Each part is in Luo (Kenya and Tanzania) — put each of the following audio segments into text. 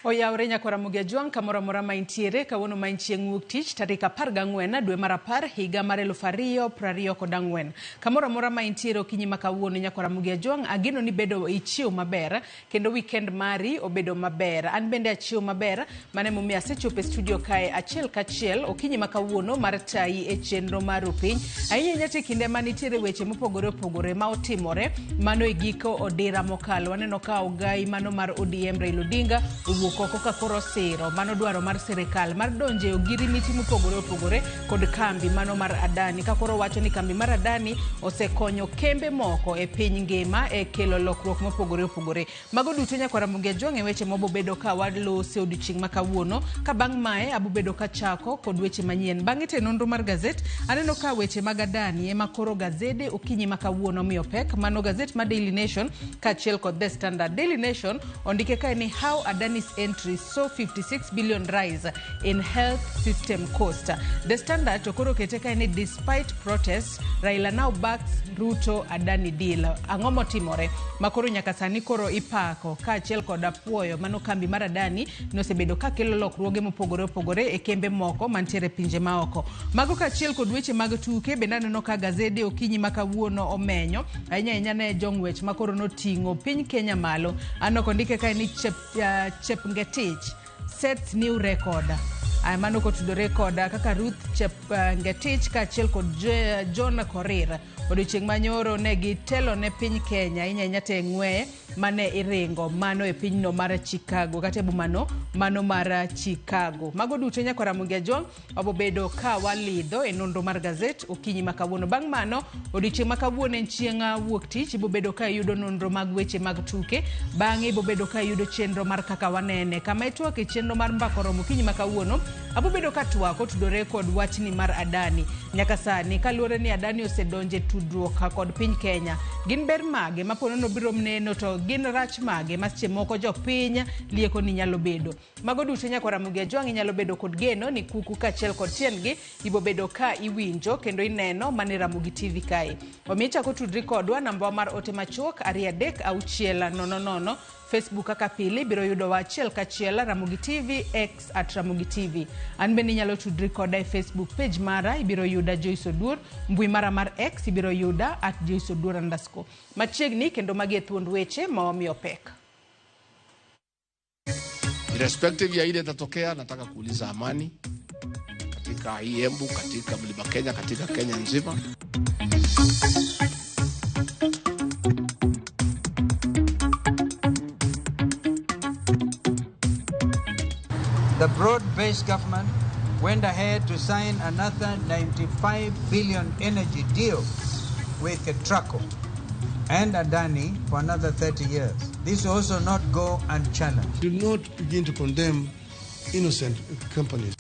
Oyawre nyakwar Ramogi Ajwang' kamoro amora ma intiere kawuono ma en chieng' wuok tich tarik 14 dwe mar 10 higa mar 2024. Kamoro amora ma intiere okinyi ma kawuono nyakwar Ramogi Ajwang' ageno ni bedo ichiew maber kendo weekend mari obedo maber. An bende achiew maber mano emomiyo asechopo e studio kae achiel kachiel okinyi ma kawuono mar tayi e chenro mar Rupiny. Ahinya ahinya to e kinde ma nitiere weche mopogore opogore ma otimore mano e giko odira mokalo. Waneno ka ogai mano mar ODM Raila Odinga owuok oko ka koro osiro mano dwaro mar sirikal mar donjo e ogirimiti mopogore opogore kod kambi mano mar Adani ka koro wacho ni kambi mar Adani osekonyo kembe moko e piny ngima e kelo lokruok mopogore opogore. Mago duto nyakwar Ramogi Ajwang' e weche mabobedo ka walose odiochieng' ma kawuono. Ka bang' mae abobedo kachako kod weche manyien. Bang'e to e nonro mar gazet aneno ka weche mag Adani ema koro gazede okinyi ma kawuono omiyo pek. Mano gazet mar Daily Nation kaachiel kod The Standard. Daily Nation ondike kae ni how Adani's entry saw 56 billion rise in health system cost. The Standard to koro kete kae ni despite protests Raila now backs Ruto Adani deal. Ang'o motimore ma koro nyaka sani koro ipako kaachiel kod apuoyo mano kambi mar Adani nosebedo ka kelo lokruoge mopogore opogore e kembe moko mantiere e pinje maoko. Mago kaachiel kod weche mag tuke bende aneno ka gazede okinyi ma kawuono omenyo ahinya ahinya ne jong'wech ma koro noting'o piny Kenya malo. Aneno kondike kae ni Chepngetich sets new record. Aya, mano kotudore kod kaka Ruth Chepngetich kaachiel kod John Korir odiochieng' manyoro ne gitelo ne piny Kenya ahinya ahinya to e ng'weye mane iringo mano e pinyno mar Chicago kata e bomano mano mar Chicago. Mago duto nyakwar Ramogi Ajwang' wabobedo ka walidho e nonro mar gazet okinyi ma kawuono. Bang' mano odiochieng' ma kawuono en chieng' wuok tich, ibobedo ka iyudo nonro mag weche mag tuke. Bang'e ibobedo ka iyudo chenro mar kaka wanene. Kama itwak e chenro mar mbaka oromo okinyi ma kawuono, abobedo ka twak otudore kod wachni mar Adani. Nyaka sani kaluwore ni Adani osedonje tudruok kod piny Kenya, gin ber mage ma ponono biro neno to gin rach mage ma seche moko jopiny lieko ni nyalo bedo. Mago duto nyakwar Ramogi Ajwang' inyalo bedo kod geno ni kuku kaachiel kod tiendgi ibobedo ka iwinjo kendo ineno mana e Ramogi TV kae. Omiyo ichako tudri kodwa namba mar ote machuok 23600 Facebook kaka pile ibiro yudowa achiel kachiel Ramogi TV, X at Ramogi TV. An bende inyalo tudri koda e Facebook page mara ibiro yuda Joyce Oduor, mbui mara mar X ibiro yuda at Joyce Oduor underscore. Machiegni kendo magi e thuond weche ma wamiyo pek. Irrespective ya ile itatokea, nataka kuuliza amani katika hii Embu, katika Mlima Kenya, katika Kenya nzima. The broad-based government went ahead to sign another 95 billion energy deal with Ketraco and Adani for another 30 years. This will also not go unchallenged. Do not begin to condemn innocent companies.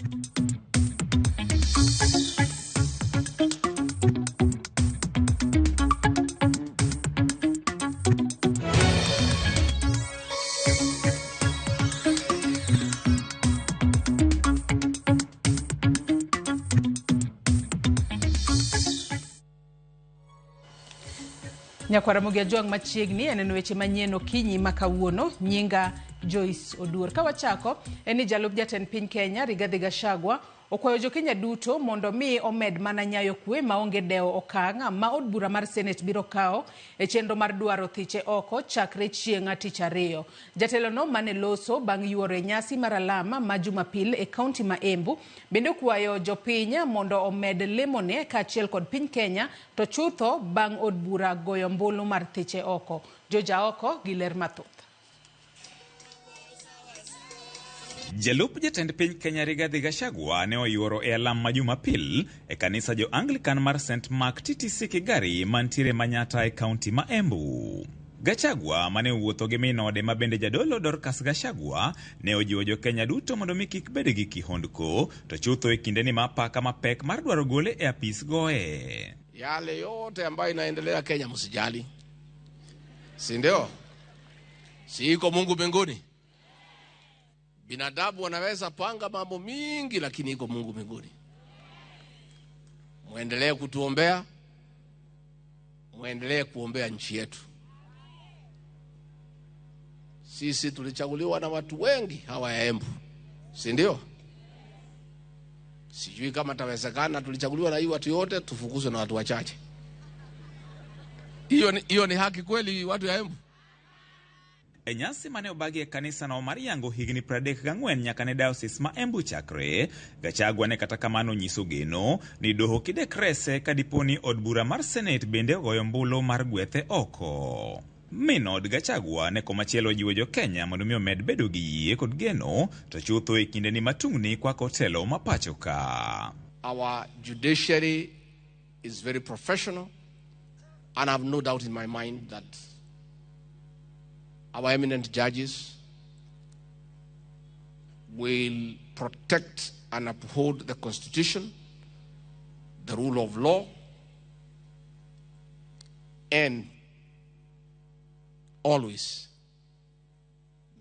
Nyakwar Ramogi Ajwang' machiegni aneno weche manyien okinyi ma kawuono. Nyinga Joyce Oduor. Ka wachako en ni jalup jatend piny Kenya Rigathi Gachagua okwayo jo-Kenya duto mondo mi omed mana nyayo kwe maonge dewo okang' ma od bura mar Senate biro kawo e chenro mar dwaro thiche oko chakre chieng' tich ariyo. Jatelono mane loso bang' yuoro e nyasi mar alama ma Jumapil e kaunti ma Embu bende okwayo jopiny mondo omed lemone kaachiel kod piny Kenya to chutho bang' od bura goyo ombulu mar thiche oko. George Aoko gi ler mathoth. Jalup jatend piny Kenya Rigathi Gachagua ne oyuoro e alam ma Jumapil e kanisa jo Anglican mar St Mark TTC Kigari mantiere Manyata e kaunti ma Embu. Gachagua mane owuotho gi min ode ma bende jadolo Dorcas Gachagua ne ojiwo jo Kenya duto mondo mi kik bed gi kihondko to chutho e kindeni ma apaka mapek mar dwaro gole e apis goye. Yale yote ambayo inaendelea Kenya msijali, si ndio? Si iko Mungu mbinguni? Binadamu wanaweza panga mambo mingi, lakini iko Mungu mbinguni. Muendelee kutuombea, muendelee kuombea nchi yetu. Sisi tulichaguliwa na watu wengi hawa ya Embu, si ndio? Sijui kama tawezekana, tulichaguliwa na hii watu yote, tufukuzwe na watu wachache. Hiyo ni haki kweli watu ya Embu? E nyasi mane obagi e kanisa no mar yango higni 34 nyaka ne diocese ma Embu chakre, Gachagua ne kata kamano nyiso geno ni doho kidek rese kadipo ni od bura mar Senate bende ogoyo ombulu mar gwethe oko. Min od Gachagua ne komachielo jiwo jo Kenya mondo mi omed bedo gi yie kod geno to chutho e kindeni matungni kwako telo ma pacho ka. Our judiciary is very professional, and I have no doubt in my mind that our eminent judges will protect and uphold the Constitution, the rule of law, and always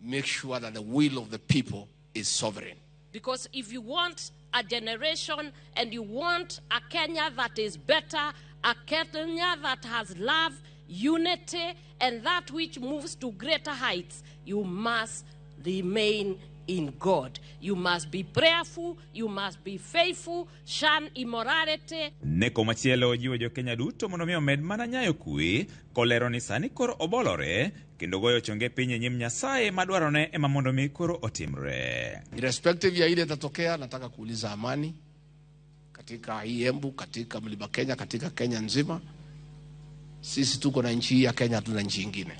make sure that the will of the people is sovereign. Because if you want a generation and you want a Kenya that is better, a Kenya that has love, unity, and that which moves to greater heights, you must remain in God. You must be prayerful, you must be faithful, shun immorality. Ne komachielo jiwo jo Kenya duto mondo mi omed mana nyayo kwe, kolero ni sani koro obolore, kendo goyo chonge piny e nyim Nyasaye madwarone ema mondo mi koro otimre. Irrespective ya ile itatokea, nataka kuuliza amani katika hii Embu, katika Mlima Kenya, katika Kenya nzima. Sisi tuko na nchi hii ya Kenya, hatuna nchi nyingine.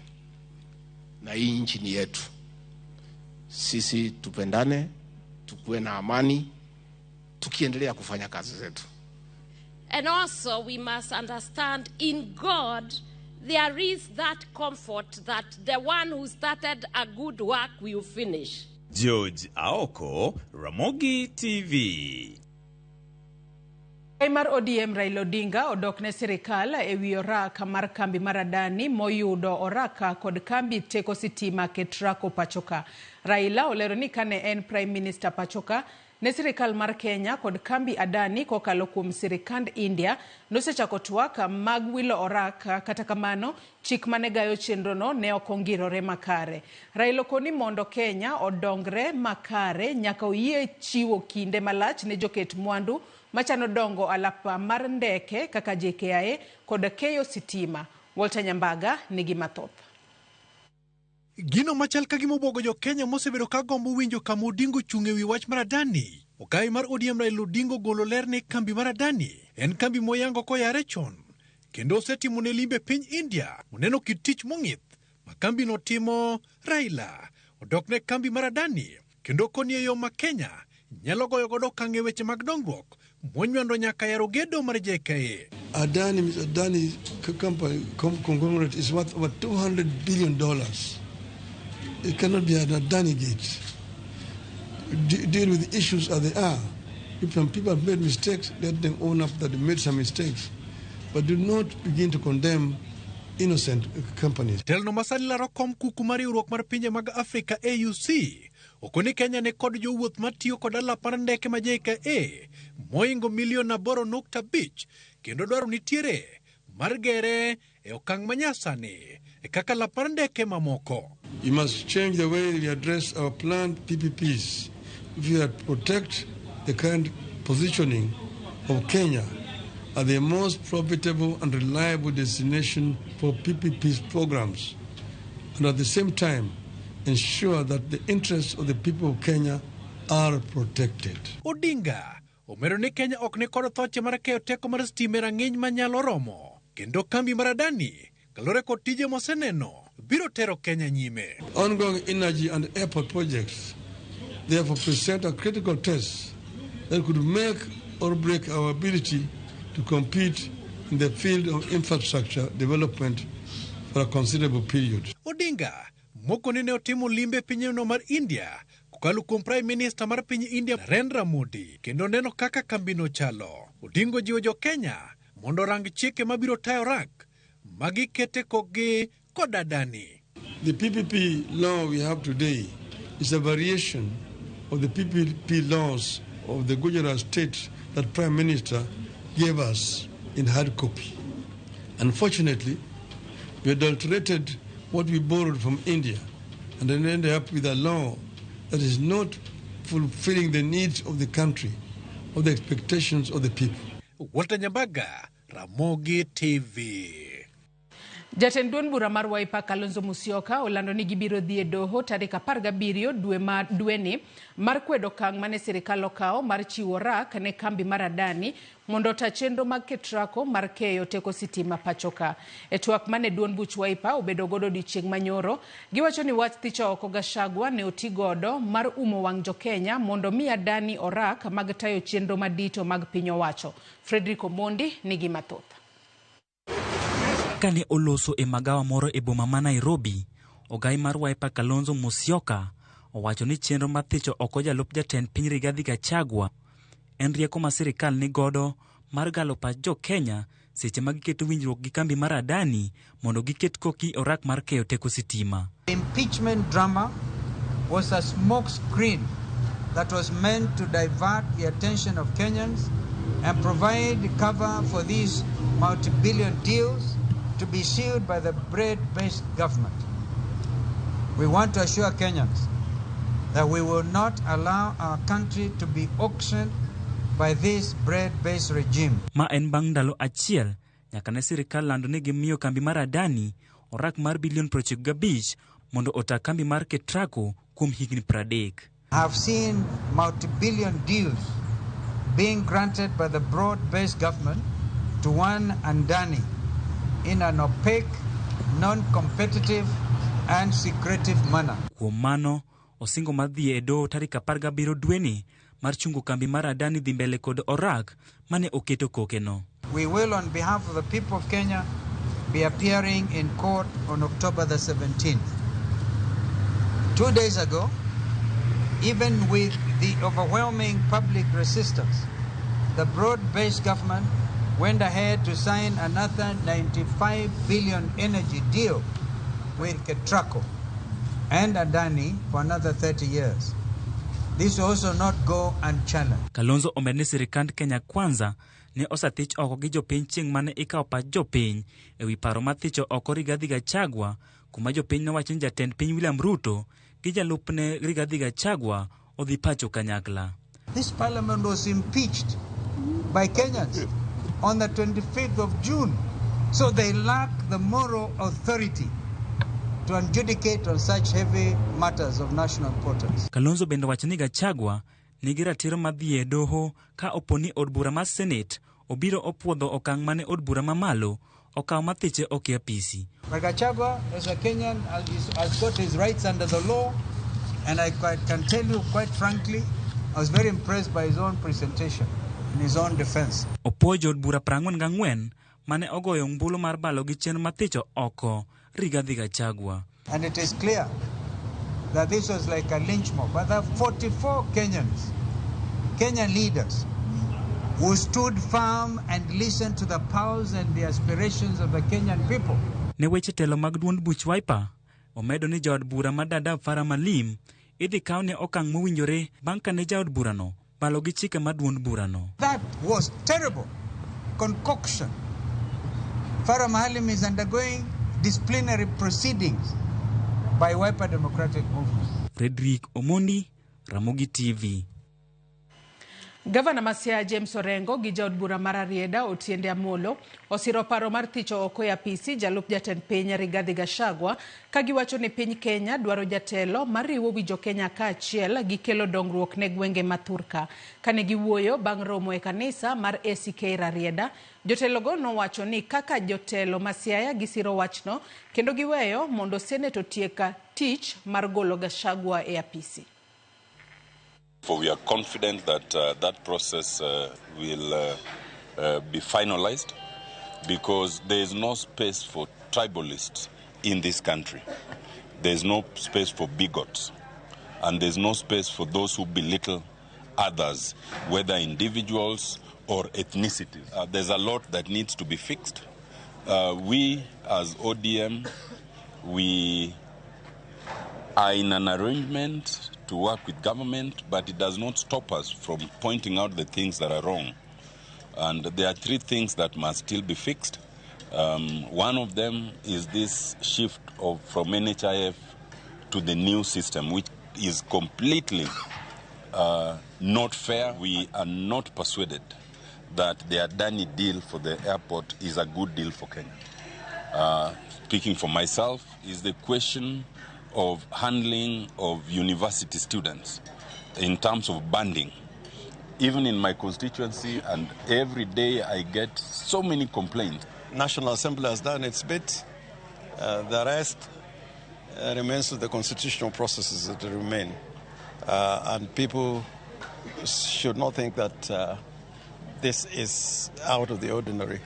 Na hii nchi ni yetu. Sisi tupendane, tukuwe na amani, tukiendelea kufanya kazi zetu. And also we must understand in God there is that comfort that the one who started a good work will finish. George Aoko, Ramogi TV. Mar ODM Raila Odinga odok ne sirikal ewi oraka mar kambi mar Adani moyudo oraka kod kambi teko sitima Ketraco pachoka. Raila olero ni kane en Prime Minister pachoka ne sirikal mar Kenya kod kambi Adani kokalo kuom sirikand India nosechako twak mag wilo oraka, kata kamano chik mane gayo chenrono ne ok ongirore makare. Raila okoni mondo Kenya odongre makare nyaka oyie chiwo kinde malach ne joket mwandu machano dongo alapa mar ndeke kaka JKIA kod keyo sitima. Walter Nyambaga nigi mathoth. Gino machal ka gima obwogo jo Kenya mosebedo ka gombo winjo kama Odinga ochung' ewi wach mar Adani. Okai mar ODM Raila Odinga ogolo ler ni kambi mar Adani en kambi moyango koyare chon kendo osetimo ne limbe piny India oneno kit tich mong'ith ma kambi no timo. Raila odok ne kambi mar Adani kendo koni e yo ma Kenya nyalo goyo godo okang' e weche mag dongruok monywando nyaka yaro gedo mar JKIA. Adani company conglomerate is worth over $200 billion. It cannot be an Adani gate. Deal with the issues as they are. If some people have made mistakes, let them own up that they made some mistakes. But do not begin to condemn innocent companies. Telno masani laro kom kuku mar riwruok mar pinje mag Afrika AUC okoni Kenya ne kod jowuoth matiyo kod alap mar ndeke ma JKIA moingo milion 8.5 kendo dwaro nitiere mar gere e okang' manyasani e kaka lap mar ndeke mamoko. You must change the way we address our planned PPPs if you protect the current positioning of Kenya as the most profitable and reliable destination for PPP programs, and at the same time ensure that the interests of the people of Kenya are protected. Odinga omedo ni Kenya ok ni kod thoche mar keyo teko mar stima e rang'iny manyalo romo kendo kambi mar Adani kalure kod tije moseneno biro tero Kenya nyime. Ongoing energy and airport projects therefore present a critical test that could make or break our ability to compete in the field of infrastructure development for a considerable period. Odinga mokoni ne otimo limbe pinyno mar India kokalo kuom Prime Minister mar piny India Narendra Modi kendo neno kaka kambino chalo. Odinga jiwo jo Kenya mondo orang chike mabiro tayo rak magikete kokgi kod Adani. The PPP law we have today is a variation of the PPP laws of the Gujarat state that Prime Minister gave us in hard copy. Unfortunately, we adulterated what we borrowed from India And then end up with a law that is not fulfilling the needs of the country or the expectations of the people. Walter Nyambaga, Ramogi TV. Jatend duond bura mar Wiper Kalonzo Musyoka olando ni gibiro dhi e doho tarik 17 dwe ma dweni mar kwedo okang' mane sirikal okawo mar chiwo rak ne kambi mar Adani mondo ota chenro mag Ketraco mar keyo teko sitima pachoka. E twak mane duond buch Wiper obedo godo odiochieng' manyoro, giwacho ni wach thicho oko Gachagua ne oti godo mar umo wang' jokenya mondo mi Adani orak mag tayo chenro madito mag piny owacho. Frederick Omondi nigi mathoth. Kane oloso e magawa moro e boma ma Nairobi, ogai mar Wiper Kalonzo Musyoka owacho ni chenro mar thicho oko jalup jatend piny Rigathi Gachagua en rieko ma sirikal ni godo mar galo pach jo-Kenya seche ma giketo winjruok gi kambi mar Adani mondo giket koki orak mar keyo teko sitima. The impeachment drama was a smoke screen that was meant to divert the attention of Kenyans and provide cover for these multi-billion deals to be sealed by the bread-based government. We want to assure Kenyans that we will not allow our country to be auctioned by this bread-based regime. Ma en bang' ndalo achiel nyaka ne sirikal lando ni gimiyo kambi mar Adani orak mar bilion 95 mondo ota kambi mar Ketraco kuom higni 30. I have seen multi-billion deals being granted by the broad-based government to one Adani in an opaque, non-competitive and secretive manner. Kuom mano, osingo mar dhi e doho tarik 17 dweni mar chungo kambi mar Adani dhi mbele kod orak mane oketo kokeno. We will, on behalf of the people of Kenya, be appearing in court on October the 17th. 2 days ago, even with the overwhelming public resistance, the broad-based government went ahead to sign another 95 billion energy deal with Ketraco and Adani for another 30 years. This will also not go unchallenged. Kalonzo omed ni sirikand Kenya Kwanza ne osethich oko gi jopiny chieng' mane ikawo pach jopiny ewi paro mar thicho oko Rigathi Gachagua kuma jopiny nowacho ni jatend piny William Ruto gi jalupne Rigathi Gachagua odhi pacho kanyakla. This parliament was impeached by Kenyans on the 25th of June. So they lack the moral authority to adjudicate on such heavy matters of national importance. Kalonzo bende wacho ni Gachagua nigi ratiro mar dhi e doho ka opo ni od bura mar Senate obiro opuodho okang' mane od bura mamalo okawo mar thiche oko e apisi. But Gachagua, as a Kenyan, has got his rights under the law, and I can tell you quite frankly, I was very impressed by his own presentation in his own defense. Opuo jood bura 44 mane ogoyo ombulu mar balo gi chenro mar thicho oko Rigathi Gachagua. And it is clear that this was like a lynch mob. But there are 44 Kenyans, Kenyan leaders, who stood firm and listened to the pulse and the aspirations of the Kenyan people. Ne weche telo mag duond buch Wiper, omedo ni jaod bura ma Dadaab Farah Maalim idhi kawne okang' mowinjore bang' kane jaod burano balo gi chike mar duond burano. That was terrible concoction. Farah Maalim is undergoing disciplinary proceedings by Wiper Democratic Movement. Frederick Omondi, Ramogi TV. Gavana ma Siaya James Orengo gi jaod bura mar Rarieda Otiende Amolo osiro paro mar thicho oko e apisi jalup jatend piny Rigathi Gachagua ka giwacho ni piny Kenya dwaro jatelo mariwo wi jokenya kaachiel gi kelo dongruok ne gwenge ma thurka. Kane giwuoyo bang' romo e kanisa mar ACK Rarieda, jotelogo nowacho ni kaka jotelo ma Siaya gisiro wachno kendo giweyo mondo Senate otiek tich mar golo Gachagua e apisi. For we are confident that that process will be finalized, because there is no space for tribalists in this country. There is no space for bigots, and there is no space for those who belittle others, whether individuals or ethnicities. There's a lot that needs to be fixed. We as ODM, we are in an arrangement to work with government, but it does not stop us from pointing out the things that are wrong. And there are three things that must still be fixed. One of them is this shift from NHIF to the new system, which is completely not fair. We are not persuaded that the Adani deal for the airport is a good deal for Kenya. Speaking for myself, is the question of handling of university students in terms of banding. Even in my constituency, and every day I get so many complaints. National Assembly has done its bit. The rest remains with the constitutional processes that remain. And people should not think that this is out of the ordinary.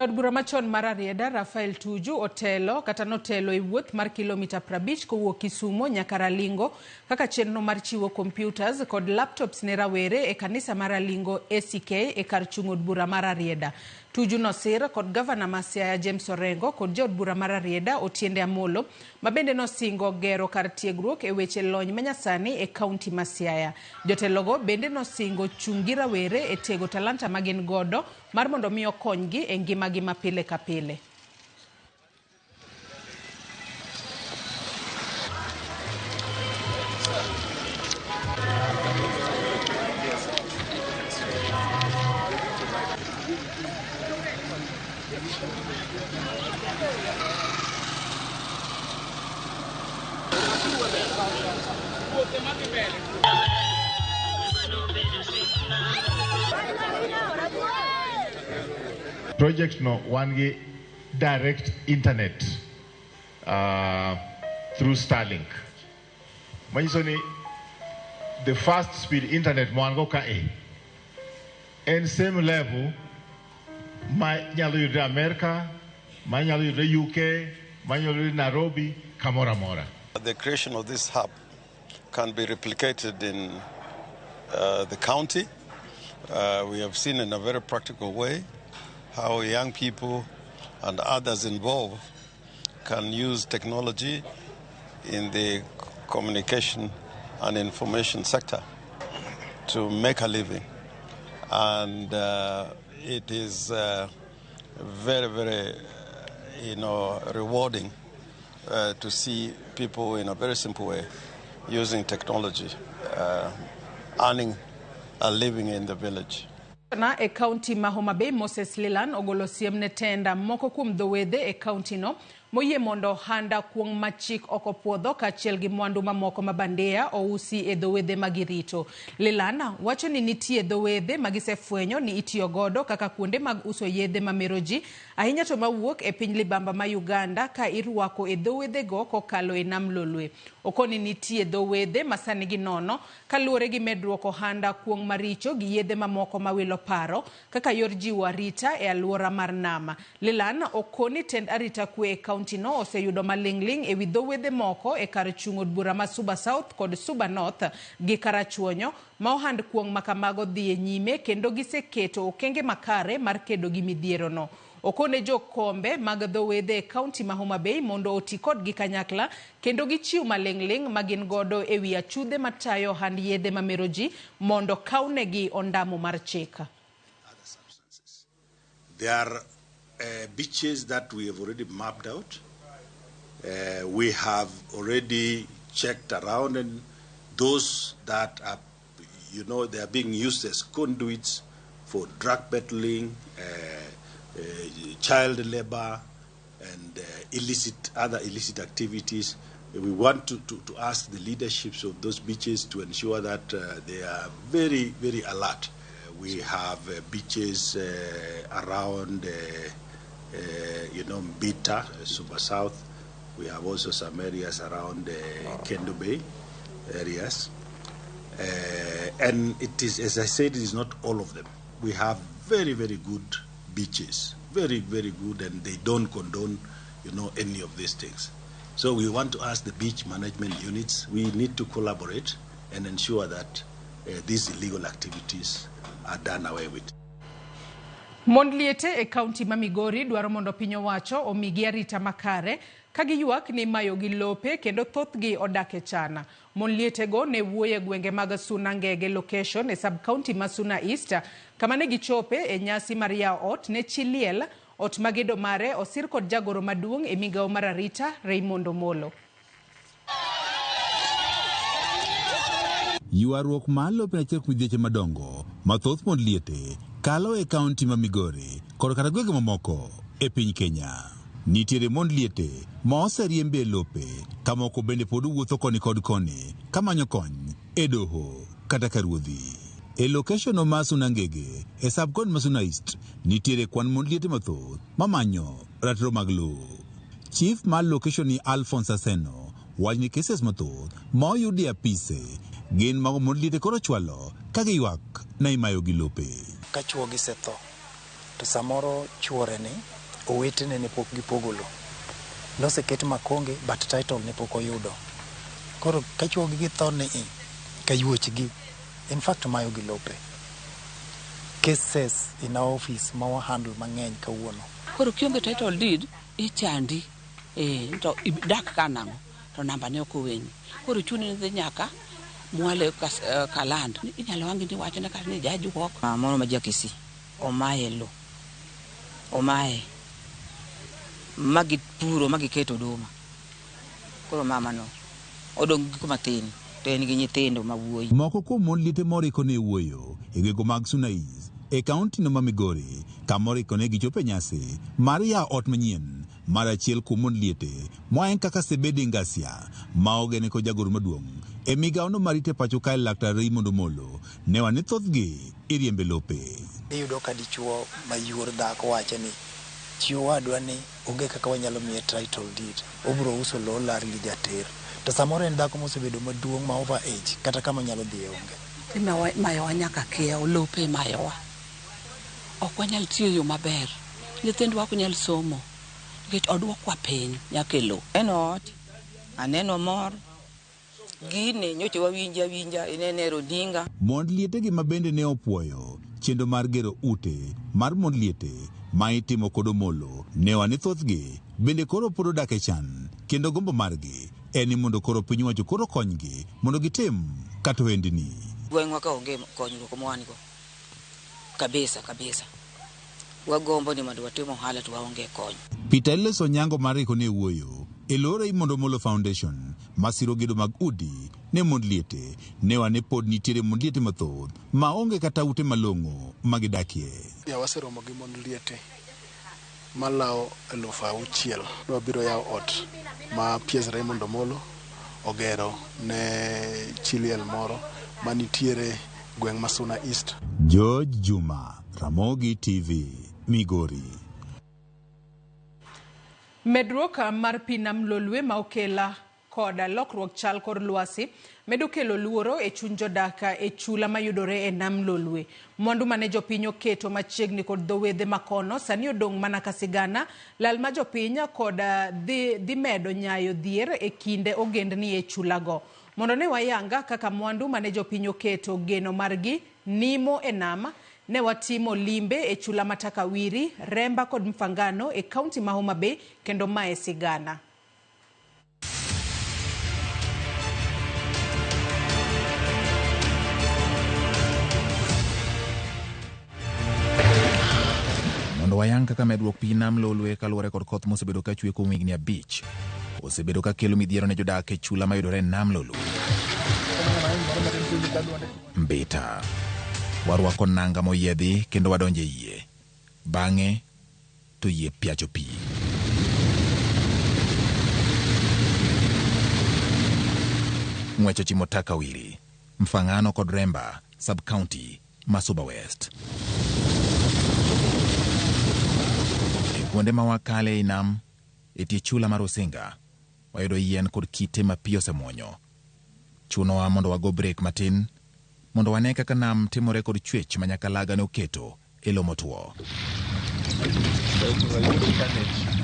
Od bura machon mar Rarieda Rafael Tuju otelo kata notelo e wuoth mar kilomita 50 kowuok Kisumo nyaka Ralingo kaka chenro mar chiwo computers kod laptops ne rawere e kanisa mar Ralingo ACK e kar chung' od bura mar Rarieda. Tuju nosir kod gavana ma Siaya James Orengo kod jaod bura mar Rarieda Otiende Amolo ma bende nosingo gero kar tiegruok e weche lony manyasani e kaunti ma Siaya. Jotelogo bende nosingo chung' gi rawere e tego talanta ma gin godo mar mondo mi okonygi e ngimagi ma pile ka pile. Project no wan gi direct internet through Starlink. Manyiso ni the fast speed internet ma wan go kae en same level ma nyalo yudre America, ma nyalo yudre UK, ma nyalo yudre Nairobi, kamoro amora. The creation of this hub can be replicated in the county. We have seen in a very practical way how young people and others involved can use technology in the communication and information sector to make a living. And it is very, very, rewarding to see people in a very simple way using technology, earning a living in the village. Na e kaunti ma Homa Bay Moses Leland ogolo siem ne tenda moko kuom dho wedhe e kaunti no moyie mondo ohanda kuong' ma chik ok opuodho kaachiel gi mwandu mamoko ma bandia ousi e dho wedhe ma girito. Leland wacho ni nitie dho wedhe ma gisefwenyo ni itiyo godo kaka kuonde mag uso yedhe mamero ji ahinya to mawuok e piny libamba ma Uganda ka irwako e dho wedhego kokalo e nam Lolwe. Okoni nitie dho wedhe ma sani ginono kaluwore gi medruok ohanda kuong' maricho gi yedhe mamoko mawilo paro kaka yor jiwo arita e alwora mar nama. Leland okoni tend arita kwe e kaunti no oseyudo maling'ling' ewi dho wedhe moko e kar chung' od bura ma Suba South kod Suba North gi Karachuonyo ma ohand kuong' ma kamago dhi e nyime kendo giseketo okenge makare mar kedo gi midhierono. Okone jokombe mag dho wedhe e kaunti ma Homa Bay mondo oti kodgi kanyakla kendo gichiw maling'ling' ma gin godo ewi achudhe matayo ohand yedhe mamero ji mondo kawnegi ondamo mar chik. There are beaches that we have already mapped out. We have already checked around, and those that are, they are being used as conduits for drug peddling, child labor, and other illicit activities. We want to ask the leaderships of those beaches to ensure that they are very, very alert. We have beaches around, Mbita, Suba South. We have also some areas around Kendo Bay areas. And it is, as I said, it is not all of them. We have very, very good beaches, very, very good, and they don't condone, any of these things. So we want to ask the beach management units, we need to collaborate and ensure that these illegal activities are done away with. Mond liete e kaunti ma Migori dwaro mondo piny owacho omigi arita makare ka giywak ni imayo gi lope kendo thothgi odak e chana. Mon lietego ne wuoyo e gwenge mag Suna Ngege location e sub county ma Suna East kama ne gichope e nyasi mar yawo ot ne chi liel, ot ma gedo mare osir kod jagoro maduong' e migawo mar arita Raymond Omolo. Ywaruok mar lope en achiel kuom midhieche madongo ma thoth mond liete kalo e kaunti ma Migori kod kata gwenge mamoko e piny Kenya. Nitiere mond liete ma oseriembi e lope ka moko bende pod wuotho koni kod koni kamanyo kony e doho kata ka ruodhi. E location ma Suna Ngege e sub-county ma Suna East nitiere kwan mond liete mathoth mamanyo ratiro mag lowo. Chief mar location ni Alphonse Aseno wach ni cases mathoth ma oyudi e apise gin mago mond liete koro chwalo ka giywak na imayo gi lope. Ka chuogi osetho to samoro chuore ni owetene ne pok gipogo lowo. Noseket makonge but title ne pok oyudo. Koro ka chuogi githo ni i ka yuochgi in fact mayo gi lope. Cases in our office ma wa handle mang'eny kawuono. Koro kionge title deed ichandi to idak ka nang'o to namba ne ok oweni. Koro chuni ni dhi nyaka mwale kaland. Inyalo wangi ni wachne kata ni jajuok. Moro ma jakisi omaye lo. Omaye. Magi puro magi keto oduma. Koro mama no odong' gi kuma tin to en gi nyithindo ma wuoyi. Moko kuom mond liete moriko ne wuoyo e gwenge mag Suna East e kaunti no ma Migori kamoriko ne gichopo e nyasi mar yawo ot manyien mar achiel kuom mond liete moa kaka Sebedi Ngasia ma ogene kod jagoro maduong' e migawo no marite pacho kae Laktar Raymond Omolo ne wane thothgi iriembe lope. Iyudo ka dichuo ma yuor dhako wacho ni chi owadwa ni onge kaka wanyalo miye title deed. Obiro uso lowo olar gi jater. To samoro en dhako mosebedo maduong' ma over age kata kama onyalo dhiye onge. Imayowa nyaka kiewo lope imayowa. Ok wanyal tiyo e yo maber. Nyithindwa ok nyal somo nikech odwokwa piny nyaka e lowo. Aneno ot, aneno mor. Gini nyocha wawinjo awinja inene e runinga. Mond lietegi ma bende ne opuoyo chenro mar gero ute mar mond liete ma itimo kod Omolo ne wane thothgi bende koro pod odak e chan kendo gombo margi en ni mondo koro piny owacho koro konygi mondo gitim kata ohendni. Gweng'wa ka onge konyruok ma wan go. Kabisa kabisa. Wagombo ni mondo watim ohala to waonge kony. Peter Elias Onyango mar riko ne wuoyo e lo Raymond Omolo Foundation masiro gedo mag udi ne mond liete ne wane pod nitiere mond liete mathoth ma onge kata ute malong'o ma gidakie. Ya waseromo gi mond liete malawo 6,000. Wabiro yawo ot ma PS Raymond Omolo ogero ne chi liel moro manitiere gweng' ma Suna East. George Juma, Ramogi TV, Migori. Medruok mar pi nam Lolwe ma okela kod lokruok chal kor lwasi medo kelo luoro e chuny jodak e chula mayudore e nam Lolwe. Mwandu mane jopiny oketo machiegni kod dho wedhe makono sani odong' mana ka sigana. Lal ma jopiny kod dhi medo nyayo dhier e kinde ogendni e chulago. Mondo ne wayanga kaka mwandu mane jopiny oketo geno margi nimo e nam, ne watimo limbe e chula ma Takawiri, Remba kod Mfangano e kaunti ma Homa Bay kendo mae sigana. Mondo wayang kaka medruok pi nam Lolwe kaluwore kod koth mosebedo ka chwe kuom higni 5 osebedo ka kelo midhiero ne jodak e chula mayudore e nam Lolwe. Mbita. Warwako nanga moyiedhi kendo wadonjo e yie. Bang'e to yie piacho pi. Ng'wech ochimo Takawiri, Mfangano kod Remba, sub-county ma Suba West. E kuonde ma wakale ei nam, e tie chula mar Osinga, wayudo yien kod kite ma pi osemuonyo. Chunowa mondo wago brek matin, mondo wane kaka nam timore kod chwech ma Nyakalaga ne oketo e lo motwo.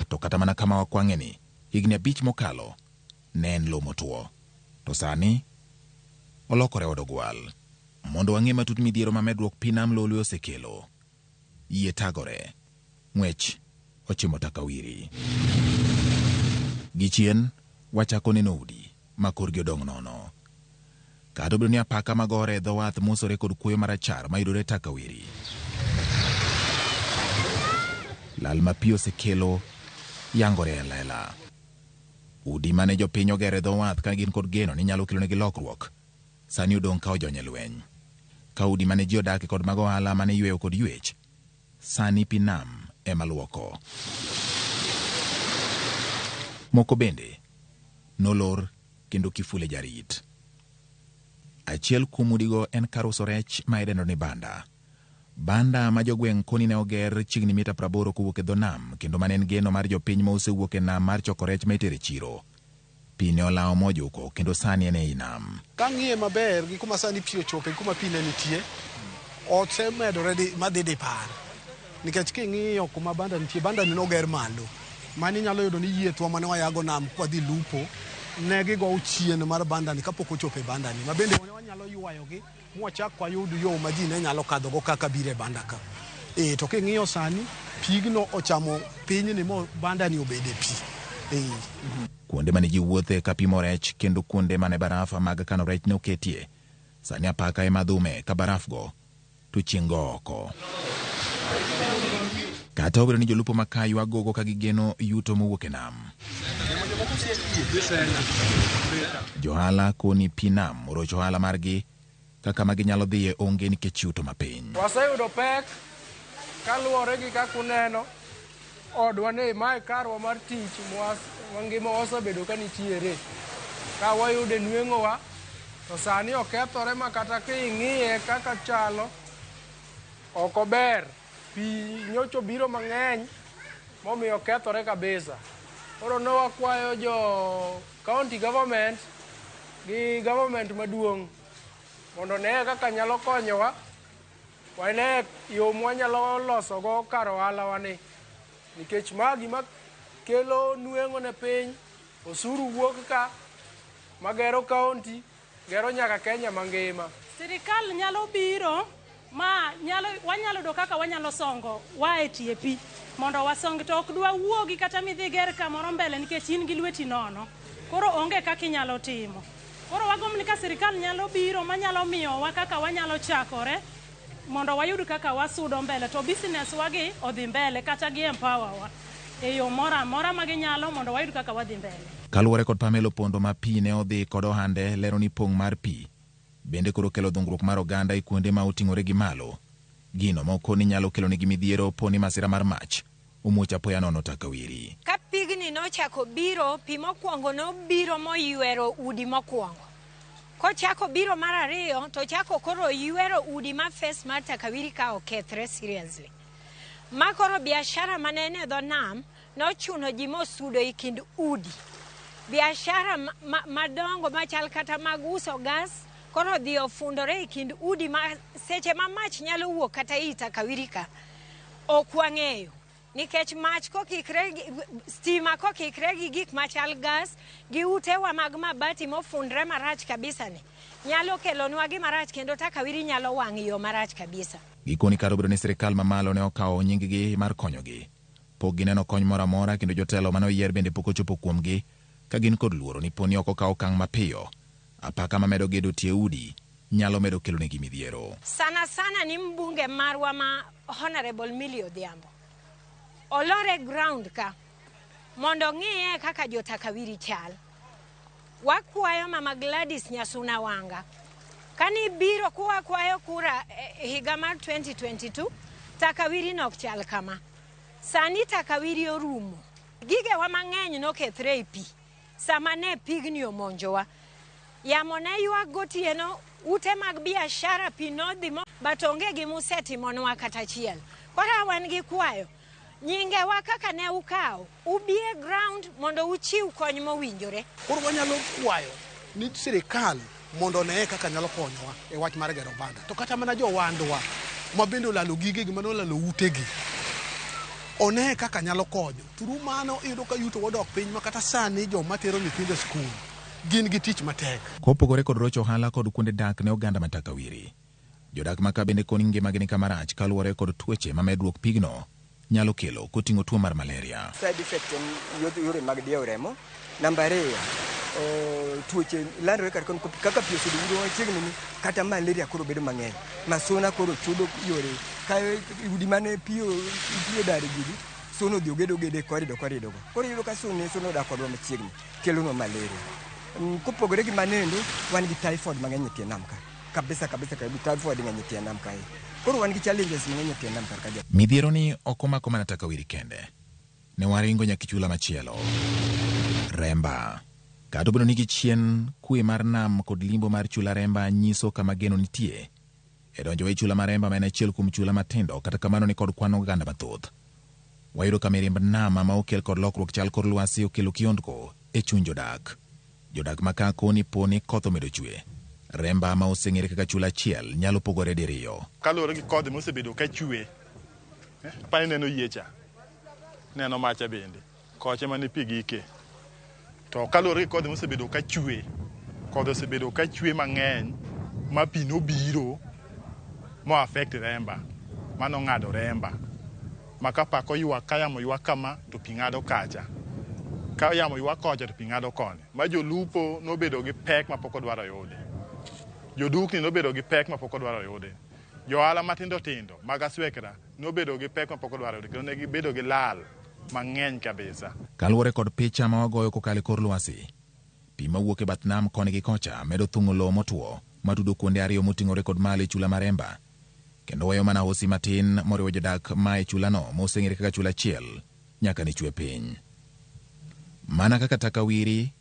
To kata mana kama wakwang'e ni, higni 5 mokalo, ne en lo motwo. To sani, olokore od ogwal. Mondo wang'e matut midhiero ma medruok pi nam Lolwe osekelo, yie tagore, ng'wech ochimo Takawiri. Gichien, wachako neno udi ma korgi odong' nono. Kata obedo ni apaka magore e dho wath mosore kod kuoyo marachar mayudore Takawiri. Lal ma pi osekelo yangore e lela. Udi mane jopiny ogero e dho wath ka gin kod geno ni nyalo kelonegi lokruok, sani odong' ka ojony e lweny. Ka udi mane ji odake kod mag ohala mane yweyo kod ywech, sani pi nam ema luoko. Moko bende nolor kendo kifule jarit. Achiel kuom udigo en kar uso rech ma idendo ni banda. Banda ma jogweng' koni ne oger chiegni mita 80 kowuok e dho nam kendo mane en geno mar jopiny ma osewuok e nam mar choko rech ma itero e chiro. Pi ne olawo mojuko kendo sani en ei nam. Kang'iye maber gi kuma sani pi ochope gi kuma pi ne nitie, osemedore madhi dipar. Nikech king'iyo kuma banda nitie, banda ni noger malo. Mani inyalo yudo ni yiethwa mane wayago nam kwadhi lupo, ne gigowo chien mar banda ni kapok ochopo e banda ni. Ma bende wanyalo ywayogi mwachak wayud yo ma ji ne nyalo kadhogo kaka biro e banda ka. To king'iyo sani, pigno ochamo pinyni mo banda ni obede pi. Kuonde mane ji wuothe ka pimo rech kendo kuonde mane baraf mag kano rech ne oketie, sani apaka ema dhume ka baraf go to chieng' go oko. Kata obedo ni jolupo ma ka ywago gogo ka gigeno yuto mowuok e nam. Johala koni pi nam orocho ohala margi kaka ma ginyalo dhiye onge nikech yuto mapiny. Waseyudo pek kaluwore gi kaka uneno odwa ni mae karwa mar tich mangima osebedo ka nitiere. Ka wayude nweng'owa to sani okethore ma kata king'iye kaka chalo ok ober. Pi nyocha obiro mang'eny momiyo okethore kabisa. Koro ne wakwayo jo county government gi government maduong' mondo ne kaka nyalo konyowa, wane yo mwanyalo losogo kar ohalawa ni. Nikech ma gima kelo nweng'o ne piny, osuru wuok ka magero county, gero nyaka Kenya mangima. Sirikal nyalo biro ma wanyalo yudo kaka wanyalo songo wa e tie pi mondo wasong to ok dwa wuogi kata midhi ger kamoro mbele nikech in gi lweti nono. Koro onge kaka inyalo timo. Koro wagombo ni ka sirikal nyalo biro manyalo miyowa kaka wanyalo chakore mondo wayud kaka wasudo mbele to business wagi odhi mbele kata gi empower wa e yo moro amora ma ginyalo mondo wayud kaka wadhi mbele. Kaluwore kod Pamela Opondo ma pi ne odhi kod ohande lero ni pong' mar pi bende koro kelo dhungruok mar oganda e kuonde ma oting'ore gi malo. Gino ma okoni nyalo kelo nigi midhiero po ni masira mar mach omuoch apoya nono Takawiri. Ka pigni nochako biro, pi mokwongo nobiro moywero udi mokwongo. Kochako biro mar ariyo, to chako koro ywero udi ma face mar Takawiri ka okethre seriously. Ma koro biashara mane en e dho nam nochuno ji mosudo e kind udi. Biashara madongo machal kata mag uso gas koro dhi ofundore e kind udi ma seche ma mach nyalo wuok kata ei Takawiri ka ok wang'eyo. Nikech mach kokikre, stima kokikre gi gik machal gas gi utewa mag mabati mofundre marach kabisa ni nyalo kelonwa gimarach kendo Takawiri nyalo wang' yo marach kabisa. Gikoni kar obedo ni sirikal mamalo ne okawo nying-gi mar konyogi, pok gineno kony moro amora kendo jotelo mane oyier bende pok ochopo kuomgi ka gin kod luoro ni poni ok okaw okang' mapiyo, apaka mamedo gedo tie udi nyalo medo kelonegi midhiero. Sana sana ni mbunge marwa ma Honorable Millie Odhiambo olore ground ka mondo ng'iye kaka jo Takawiri chal. Wakwayo Mama Gladys Nyasuna Wanga kani biro kuwakwayo kura higa mar 2022 Takawiri nok chal kama. Sani Takawiri orumo. Gigewa mang'eny nokethre e pi sama ne pigni omonjowa. Yamo ne ywak gotieno, ute mag biashara pi nodhi mo, but onge gimusetimonwa kata achiel. Koro wan gi kwayo, nyingewa kaka ne ukawo, ubi e ground mondo uchiw kony mowinjore. Koro wanyalo kwayo ni sirikal mondo oneye kaka nyalo konyowa e wach mar gero banda. To kata mana jowandwa ma bende olalo gigegi, mane olalo utegi, oneye kaka nyalo konyo. Through mano iyudo ka yuto wadok piny ma kata sani joma tero nyithindo e skul gin gi tich matek. Kopogore kod rocho ohala kod kuonde dak ne oganda ma Takawiri, jodak ma ka bende koni ngimagi ni kama rach kaluwore kod tuoche ma medruok pigno nyalo kelo koting'o tuo mar malaria. Side effect en yore mag diewo remo. Namba ariyo, tuoche landore kar kaka pi osebedo yudo machiegni ni kata malaria koro bedo mang'eny. Masona koro chudo yore ka udi mane pi odar gigi, sono odhi ogedo gedo e korido korido go. Koro iyudo ka sono odak kodwa machiegni kelonwa malaria. Kopogore gi manendo, wan gi typhoid mang'eny e tie nam ka. Kabisa kabisa kabisa typhoid ng'eny e tie nam kae. Koro wan gi challenges mang'eny e tie nam kar ka. Midhiero ni ok omako mana Takawiri kende. Ne waringo nyaka e chula machielo. Remba. Kata obedo ni gichien, kwe mar nam kod limbo mar chula Remba nyiso kama geno nitie. E donjo e chula mar Remba ma en achiel kuom chula matindo, kata kamano ni kod kwan oganda mathoth. Wayudo ka mirimb nam ma okel kod lokruok chal kor lwasi okelo kiondko e chuny jodak. Jodak ma ka koni po ni koth omedo chwe. Remba ma oseng'ere kaka chula achiel nyalo pogore diriyo. Kaluwore gi kodhi mosebedo ka chwe, apani neno yie cha, neno macha bende, kocha mane pi gike. To kaluwore gi kodhi mosebedo ka chwe, kodhi osebedo ka chwe mang'eny ma pi nobiro mo affect Remba, mano ng'ado Remba. Ma ka pako ywak, ka yamo ywak kama to pi ng'ado kacha. Ka yamo ywak kocha to pi ng'ado koni. Ma jolupo nobedo gi pek mapok odwaro yudi. Jodukni nobedo gi pek mapok odwaro yudi. Johala matindo tindo mag aswekra nobedo gi pek mapok odwaro yudi kendo ne gibedo gi lal mang'eny kabisa. Kaluwore kod picha ma wagoyo kokalo e kor lwasi, pi mawuok e bath nam koni gi kocha medo thung'o lowo motwo matudo kuonde ariyo moting'ore kod malo e chula mar Remba, kendo weyo mana hosi matin moriwo jodak ma e chulano moseng'ere kaka chula achiel nyaka ne chwe piny. Mana kaka Takawiri,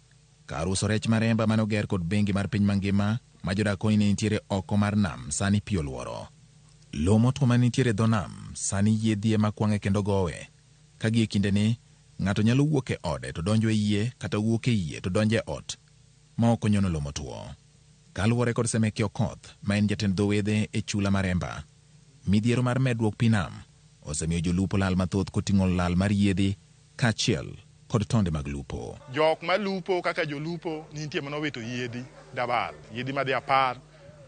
kar uso rech mar Remba mane oger kod bengi mar piny mangima ma jodak koni ne nitiere oko mar nam sani pi oluoro. Lowo motwo mane nitiere e dho nam sani yiedhi ema kwang'e kendo gowe. Ka gie kindeni, ng'ato nyalo wuok e ode to donjo e yie kata wuok e yie to donjo e ot ma ok onyono lowo motwo. Kaluwore kod Semeki Okoth ma en jatend dho wedhe e chula mar Remba, midhiero mar medruok pi nam osemiyo jolupo lal mathoth koting'o lal mar yiedhi kaachiel kod tonde mag lupo. Jok malupo kaka jolupo nitie manowito yiedhi dabal, yiedhi madhi 10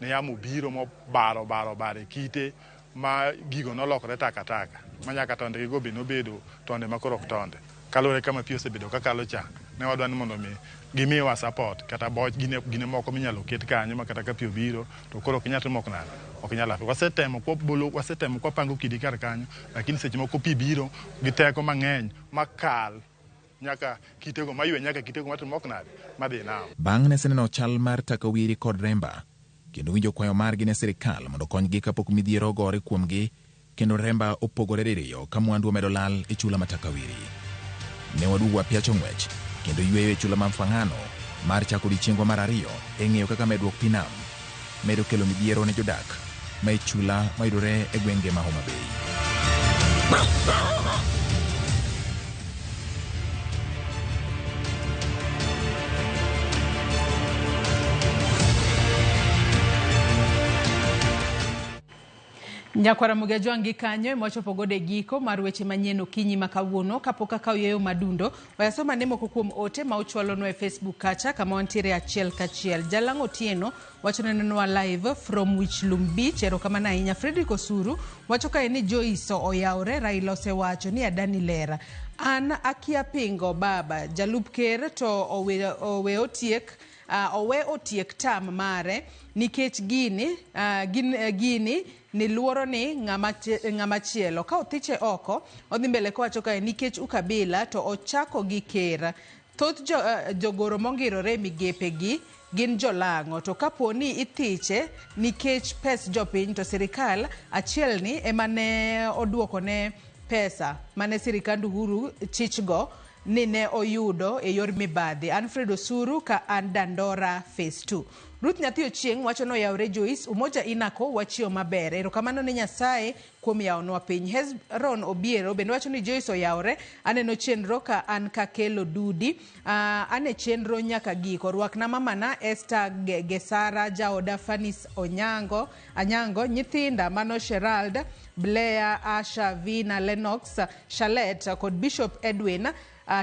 ne yamo obiro mobaro baro baro e kite ma gigo nolokore takataka ma nyaka tonde gigo be nobedo tonde ma koro ok tonde. Kaluwore kama pi osebedo kakalo cha, ne wadwa ni mondo mi gimiwa support kata boch gine moko minyalo ket kanyo ma kata ka pi obiro to koro ok inyal timo ok nade, ok inyal afi. Wasetemo kwabolo, wasetemo kwapango kidi kar kanyo, lakini seche moko pi biro gi teko mang'eny makal nyaka kitego maywe nyaka kitego matimo ok nade madhi nam. Bang' ne seneno chal mar Takawiri kod Remba kendo winjo kwayo margi ne sirikal mondo okonygi kapok midhiero ogore kuomgi kendo Remba opogore diriyo ka mwandu omedo lal e chula ma Takawiri. Ne waduogo wapiacho ng'wech kendo yweyo e chula ma Mfangano mar chako odiechiengwa mar ariyo e ng'eyo kaka medruok pi nam medo kelo midhiero ne jodak ma e chula mayudore e gwenge ma Homa Bay. Nyakwara Muga Jwang' gi kanyo ema wachopo godo e giko mar weche manyien okinyi ma kawuono. Kapok akawo yeyo madundo, wayasoma ane moko kuom ote ma uchwalonwa e Facebook kacha kama wantiere achiel kachiel. Jalang' Otieno wacho nenonwa live from Wichlum Beach. Erokamano ahinya. Frederick Osuru wacho kae ni Joyce oyawre, Raila osewacho ni Adani lera. An akia pingo baba, jalup ker to owe otiek owe otiek tam mare nikech gini gini ni luoro ni ng'ama chielo ka othiche oko odhi mbele kowacho kae nikech ukabila to ochako gi ker. Thoth jogoro mongirore e migepe gi gin jolang'o, to kapo ni ithiche nikech pes jopiny to sirikal achiel ni ema ne oduokone pesa mane sirikand Uhuru chichgo ni ne oyudo e yor mibadhi. Alfred Osuru ka an Dandora Phase 2. Ruth Nyathi Ochieng' wacho ni oyawre Joyce, Umoja Inako wachiew maber. Erokamano ne Nyasaye kuom yawonwa piny. Hezron Obiero bende wacho ni Joyce oyawre, aneno chenro ka an kakelo dudi. An e chenro nyaka giko. Rwakna mamana Esther Gesara, jaoda Fanis Onyango, Anyango, nyithinda mano Sherald, Blair, Asha, Vina, Lennox, Charlotte kod Bishop Edwin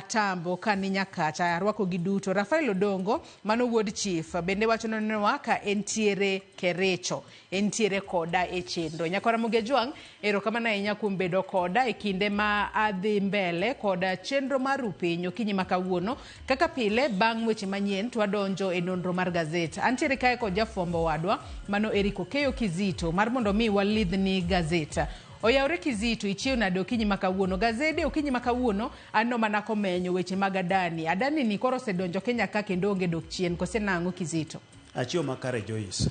Tambo kani Nyakacha. Arwako gi duto. Rafael Odongo mano wuod chief bende wacho nonwa ka entiere Kerecho, entiere koda e chenro. Nyakwara Muga Jwang', erokamano ahinya kuom bedo koda e kinde ma adhi mbele koda chenro mar Rupiny okinyi ma kawuono. Kaka pile bang' weche manyien to wadonjo e nonro mar gazet. Antiere kae kod jafwambo wadwa mano Eric Okeyo Kizito mar mondo mi walidhni gazet. Oyawre Kizito, ichiew nade okinyi ma kawuono? Gazede okinyi ma kawuono aneno mana komenyo weche mag Adani. Adani ni koro osedonjo Kenya ka kendo onge dok chien, kose nang'o Kizito? Achiew makare Joyce.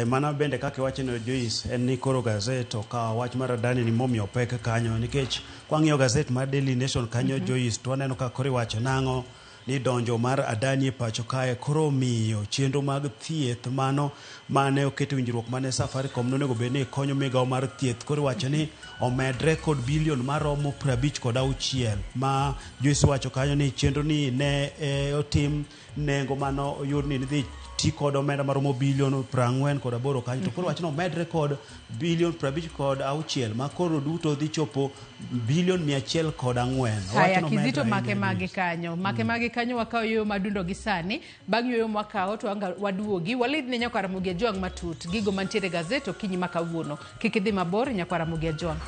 Mana bende kaka iwacho no Joyce, en ni koro gazet okawo wach mar Adani ni momiyo pek kanyo nikech kwang'iyo gazet mar Daily Nation kanyo Joyce, to waneno ka koro iwacho nang'o ni donjo mar Adani e pacho kae koro miyo chenro mag thieth mano mane oket winjruok mane Safaricom nonego bed ni konyo migawo mar thieth koro iwacho ni omedre kod bilion maromo 56 ma Joyce wacho kanyo ni chenro ni ne otim nengo mano oyud ni dhi ti kod omenda maromo bilion 48 kanyo to koro wacho ni omedre kod bilion 56 ma koro duto dhi chopo bilion 104. Haya, Kizito, make mage kanyo, make mage kanyo. Wakawo yueyo madundo gi sani. Bang' yueyo mwakawo to anga waduogi walidh ne nyakwar Ramogi Ajwang' matut gigo mantiere e gazet okinyi ma kawuono. Kik idhi mabor, nyakwar Ramogi Ajwang'.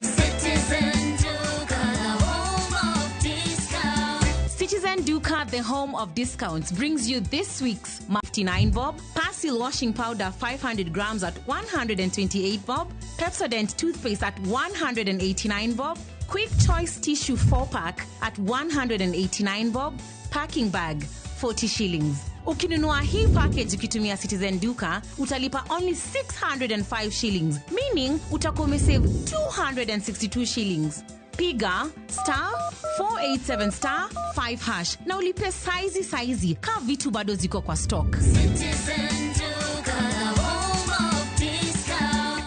Citizen Duka, the home of discount. Citizen Duka, the home of discounts, brings you this week's 59 bob, Persil washing powder 500 grams at 128 bob, Pepsodent toothpaste at 189 bob, Quick Choice tissue 4 pack at 189 bob, packing bag 40 shillings. Ukinunua hii package ukitumia Citizen Duka utalipa only 605 shillings, meaning utakuwa umesave 262 shillings. Piga star 487 star 5 hash na ulipe saizi saizi ka vitu bado ziko kwa stock. Citizen Duka, the home of discount.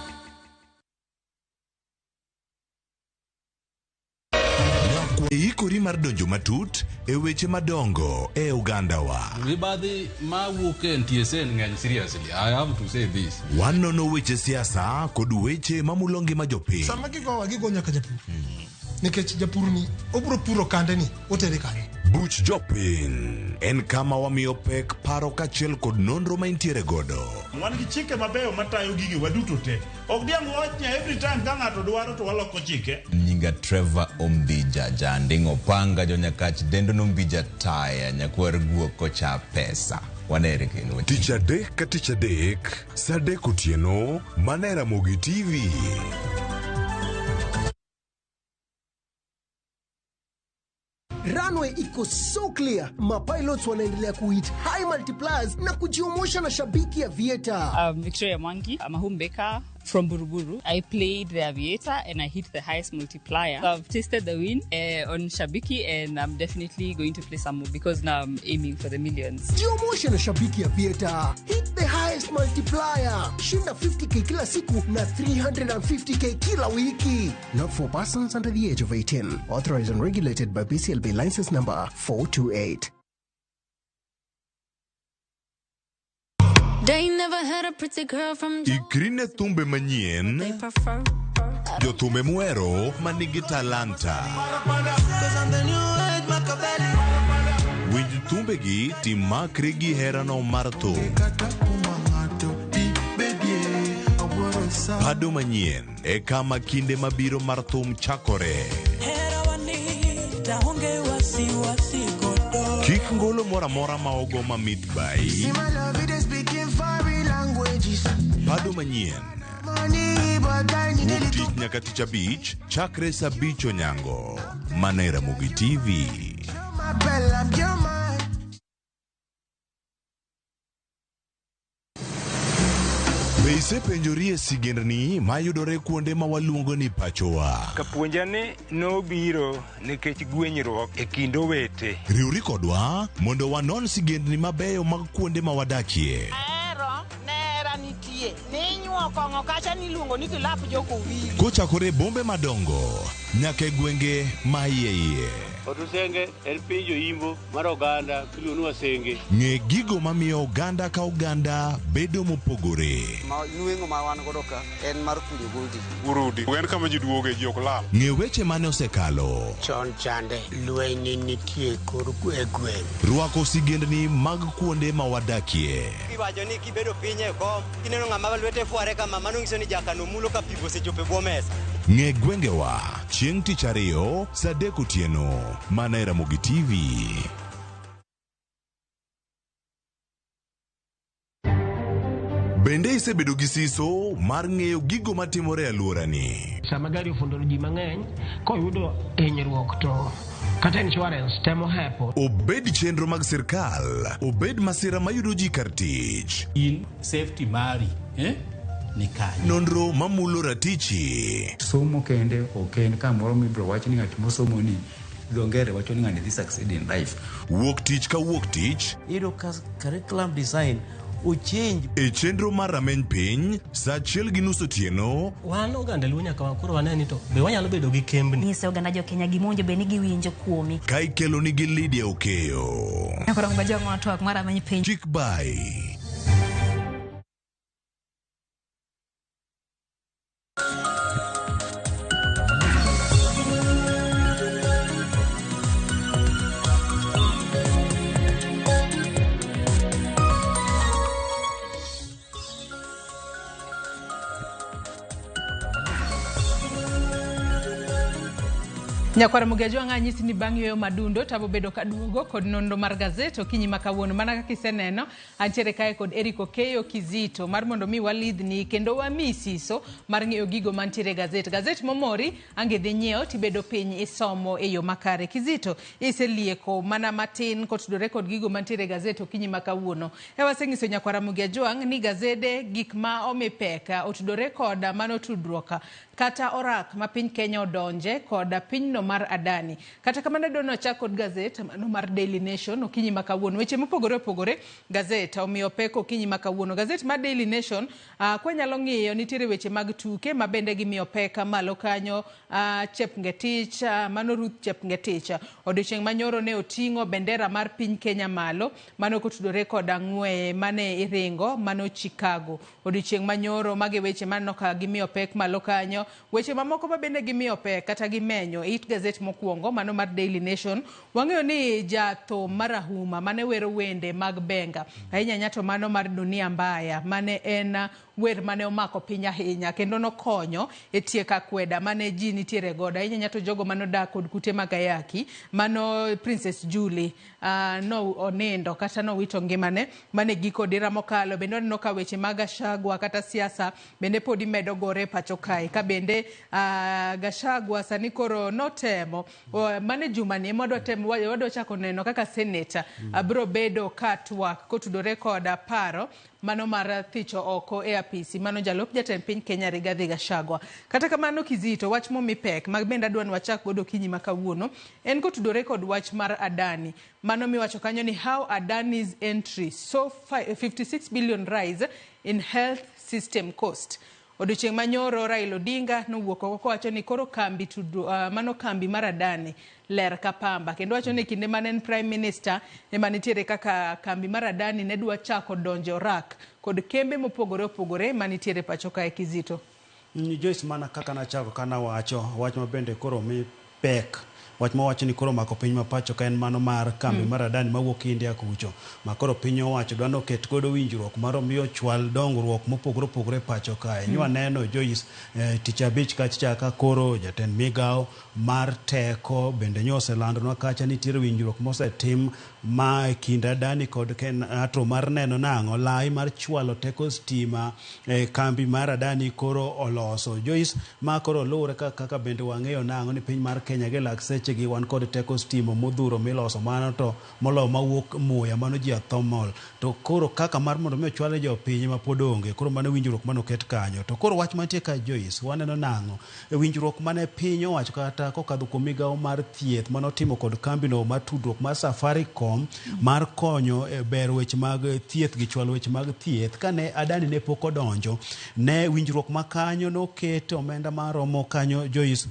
Iikori mar donjo matut e weche madongo e ogandawa. Mibadhi mawuok e NTSA ng'eny seriously. I have to say this. Wanono weche siasa kod weche mamulo ngima jopiny. Sama gigowa gigo nyaka japur nikech japur ni obiro puro kande ni otere kanye. Buch jopiny en kama wamiyo pek paro kaachiel kod nonro ma intiere godo. Wan gi chike mabeyo matayo gigi waduto te. Ok diang' wach ni every time ka ng'ato dwaro to waloko chike. Nyinga Trevor Ombija Janding Opanga jonyakach dendo nombija taya nyakwar guok kocha pesa. Wanere kendo. Tich adek ka tich adek, sa 3 otieno, mana e Ramogi TV. Runway iko so clear, mapilots wanaendelea kuhit high multipliers na kujiomosha na Shabiki Aviator. I'm Victoria Mwangi. I'm a home baker from Buruburu. I played the Aviator and I hit the highest multiplier. I've tasted the win on Shabiki and I'm definitely going to play some more because now I'm aiming for the millions. Jiomoshe na Shabiki Aviator. Hit the highest multiplier. Shinda 50K kila siku na 350K kila wiki. Not for persons under the age of 18. Authorized and regulated by BCLB license number 428. They never had a pretty girl from Ikri ne thumbe manyien, they prefer. Jothumbe mwero manigi talanta. Winj thumbegi timakri gi herano mar thum. Pado manyien e kama kinde mabiro mar thum chakore. Kik ngolo moro amora ma ogo mamit bai. Pado manyien. Wuok tich nyaka tich abich, chakre sa 5 onyango. Mana e Ramogi TV. Be isepenjori e sigendni mayudore kuonde ma waluongo ni pachowa? Kapuonja ni nobiro nikech gwenyruok e kind owete. Riwri kodwa mondo wanon sigendni mabeyo mag kuonde ma wadakie. Ahero nera nitie ninyuo kong'o kacha niluongo ni kilap jokowili. Kochakore e bombe madongo nyaka e gwenge ma iye iye. Otusenge en piny joimbo mar oganda miluongo ni Wasenge. Ng'e gigo mamiyo oganda ka oganda bedo mopogore. Ma nweng'o ma wan godo ka en mar kunyo goldi. Urudi. En kama ji duoge ji ok lal. Ng'e weche mane osekalo. Chon chande lweny ne nitie kor e gweng'. Rwako sigendni mag kuonde ma wadakie. Iwacho ni kibedo piny e kom, kineno ng'ama lwete fware kama, mano nyiso ni jakano mulo ka pigo osechopo e bwo mesa. Ng'e gwengewa chieng' tich ariyo saa 3 otieno mana e Ramogi TV. Bende isebedo gi siso mar ng'eyo gigo matimore e alworani? Sama gari ofundo ji mang'eny, koyudo hinyruok to kata insurance temo hepo. Obed chenro mag sirkal, obed masira mayudo ji kar tich. In safety mari eh? Ni kanye? Nonro mamulo ratichi. Somo kende ok en kamoro mibiro wach ni ng'at mosomo ni dho ngere wacho ni ng'ani dhi succeed in life. Wuok tich ka wuok tich. Iyudo ka curriculum design ochange. E chenro mar rameny piny saa 1:30 otieno. Wan oganda Luo nyaka koro wane ni to be wanyalo bedo gi kembni. Nyise oganda jo Kenya gima owinjo bed ni giwinjo kuomi. Ka ikelo nigi Lydia Okeyo. Nyakoro ng'wa twak mar rameny piny. Chik bai. Nyakwar Mugejo ang' anyisi ni bang' yueyo madundo to abobedo kaduogo kod nonro mar gazet okinyi ma kawuono. Mana kaka iseneno, antiere kae kod Eric Okeyo Kizito mar mondo mi walidhni kendo wamiyi siso mar ng'eyo gigo mantiere e gazet. Gazet momori ang' idhi nyiewo tibedo piny isomo e yo makare. Kizito, iselieko mana matin kotudore kod gigo mantiere e gazet okinyi ma kawuono. E waseng'iso nyakwar Ramogi Ajwang' ni gazede gik ma omi pek otudore kod mano tudruok kata orak ma piny Kenya odonje kod pinyno mar Adani. Kata kamano adwa ni wachak kod gazet mano mar Daily Nation okinyi ma kawuono. Weche mopogore opogore gazet omiyo pek okinyi ma kawuono. Gazet mar Daily Nation kwanyalo ng'iyo nitiere weche mag tuke ma bende gimiyo pek malo kanyo. Chepngetich, mano Ruth Chepngetich odiochieng' manyoro ne oting'o bendera mar piny Kenya malo mano kotudore kod ng'weye mane iringo mano Chicago. Odiochieng' manyoro mage weche maneno ka gimiyo pek malo kanyo. Weche mamoko ma bende gimiyo pek kata gimenyo e it gazet mokwongo mano mar Daily Nation. Wang'eyo ni jathum marahuma mane wero wende mag benga ahinya ahinya to mano mar Dunia Mbaya mane en wer mane omako piny ahinya kendo nokonyo e tieko akweda mane ji nitiere godo ahinya ahinya to jogo mane odak kod kute mag ayaki mano Princess Julie no onindo kata nowito ngimane mane giko dira mokalo. Bende waneno ka weche mag Gachagua kata siasa bende pod imedo gore e pacho kae ka bende Gachagua sani koro notemo mane jumani ema wadwa chako neno kaka seneta biro bedo ka twak kotudore kod paro mano mar thicho oko e apisi mano jalup jatend piny Kenya Rigathi Gachagua. Kata kamano Kizito, wach momi pek mag bende adwa ni wachak godo okinyi ma kawuono en kotudore kod wach mar Adani mano miwacho kanyo ni how Adani's entry saw 56 billion rise in health system cost. Odiochieng' manyoro Raila Odinga nowuok oko kowacho ni koro kambi mano kambi mar Adani ler ka pamba kendo wacho ni kinde mane en prime minister ema nitiere kaka kambi mar Adani ne dwa chako donjo orak kod kembe mopogore opogore manitiere pacho kae. Kizito. Joyce, mana kaka nachako kana wacho wach ma bende koro mi pek wach mawacho ni koro mako piny ma pacho ka en mano mar kambi mar Adani mawuok India kucho ma koro piny owacho dwa noket godo winjruok mar omiyo chwal dongruok mopogore opogore pacho kae. Nywa neno Joyce tich abich kacha ka koro jatend migawo mar teko bende nyo oselandonwa kacha nitiere winjruok mosetim ma e kind Adani kod Kenato mar neno nang'o lai mar chwalo teko stima e kambi mar Adani koro oloso. Joyce, ma koro luwore kaka bende wang'eyo nang'o ni piny mar Kenya gi lak seche gi wan kod teko stima modhuro miloso mano to moloyo mawuok muya mano geothermal to koro kaka mar mondo mi ochwal ne jopiny ma pod onge koro mano winjruok manoket kanyo. To koro wach mantie ka Joyce waneno nang'o e winjruok mane piny owacho kata kokadho kuom migawo mar thieth manotimo kod kambino mar tudruok mar Safaricom mar konyo e bero weche mag thieth gi chwalo weche mag thieth kane Adani ne pok odonjo ne winjruok ma kanyo noket omenda maromo kanyo Joyce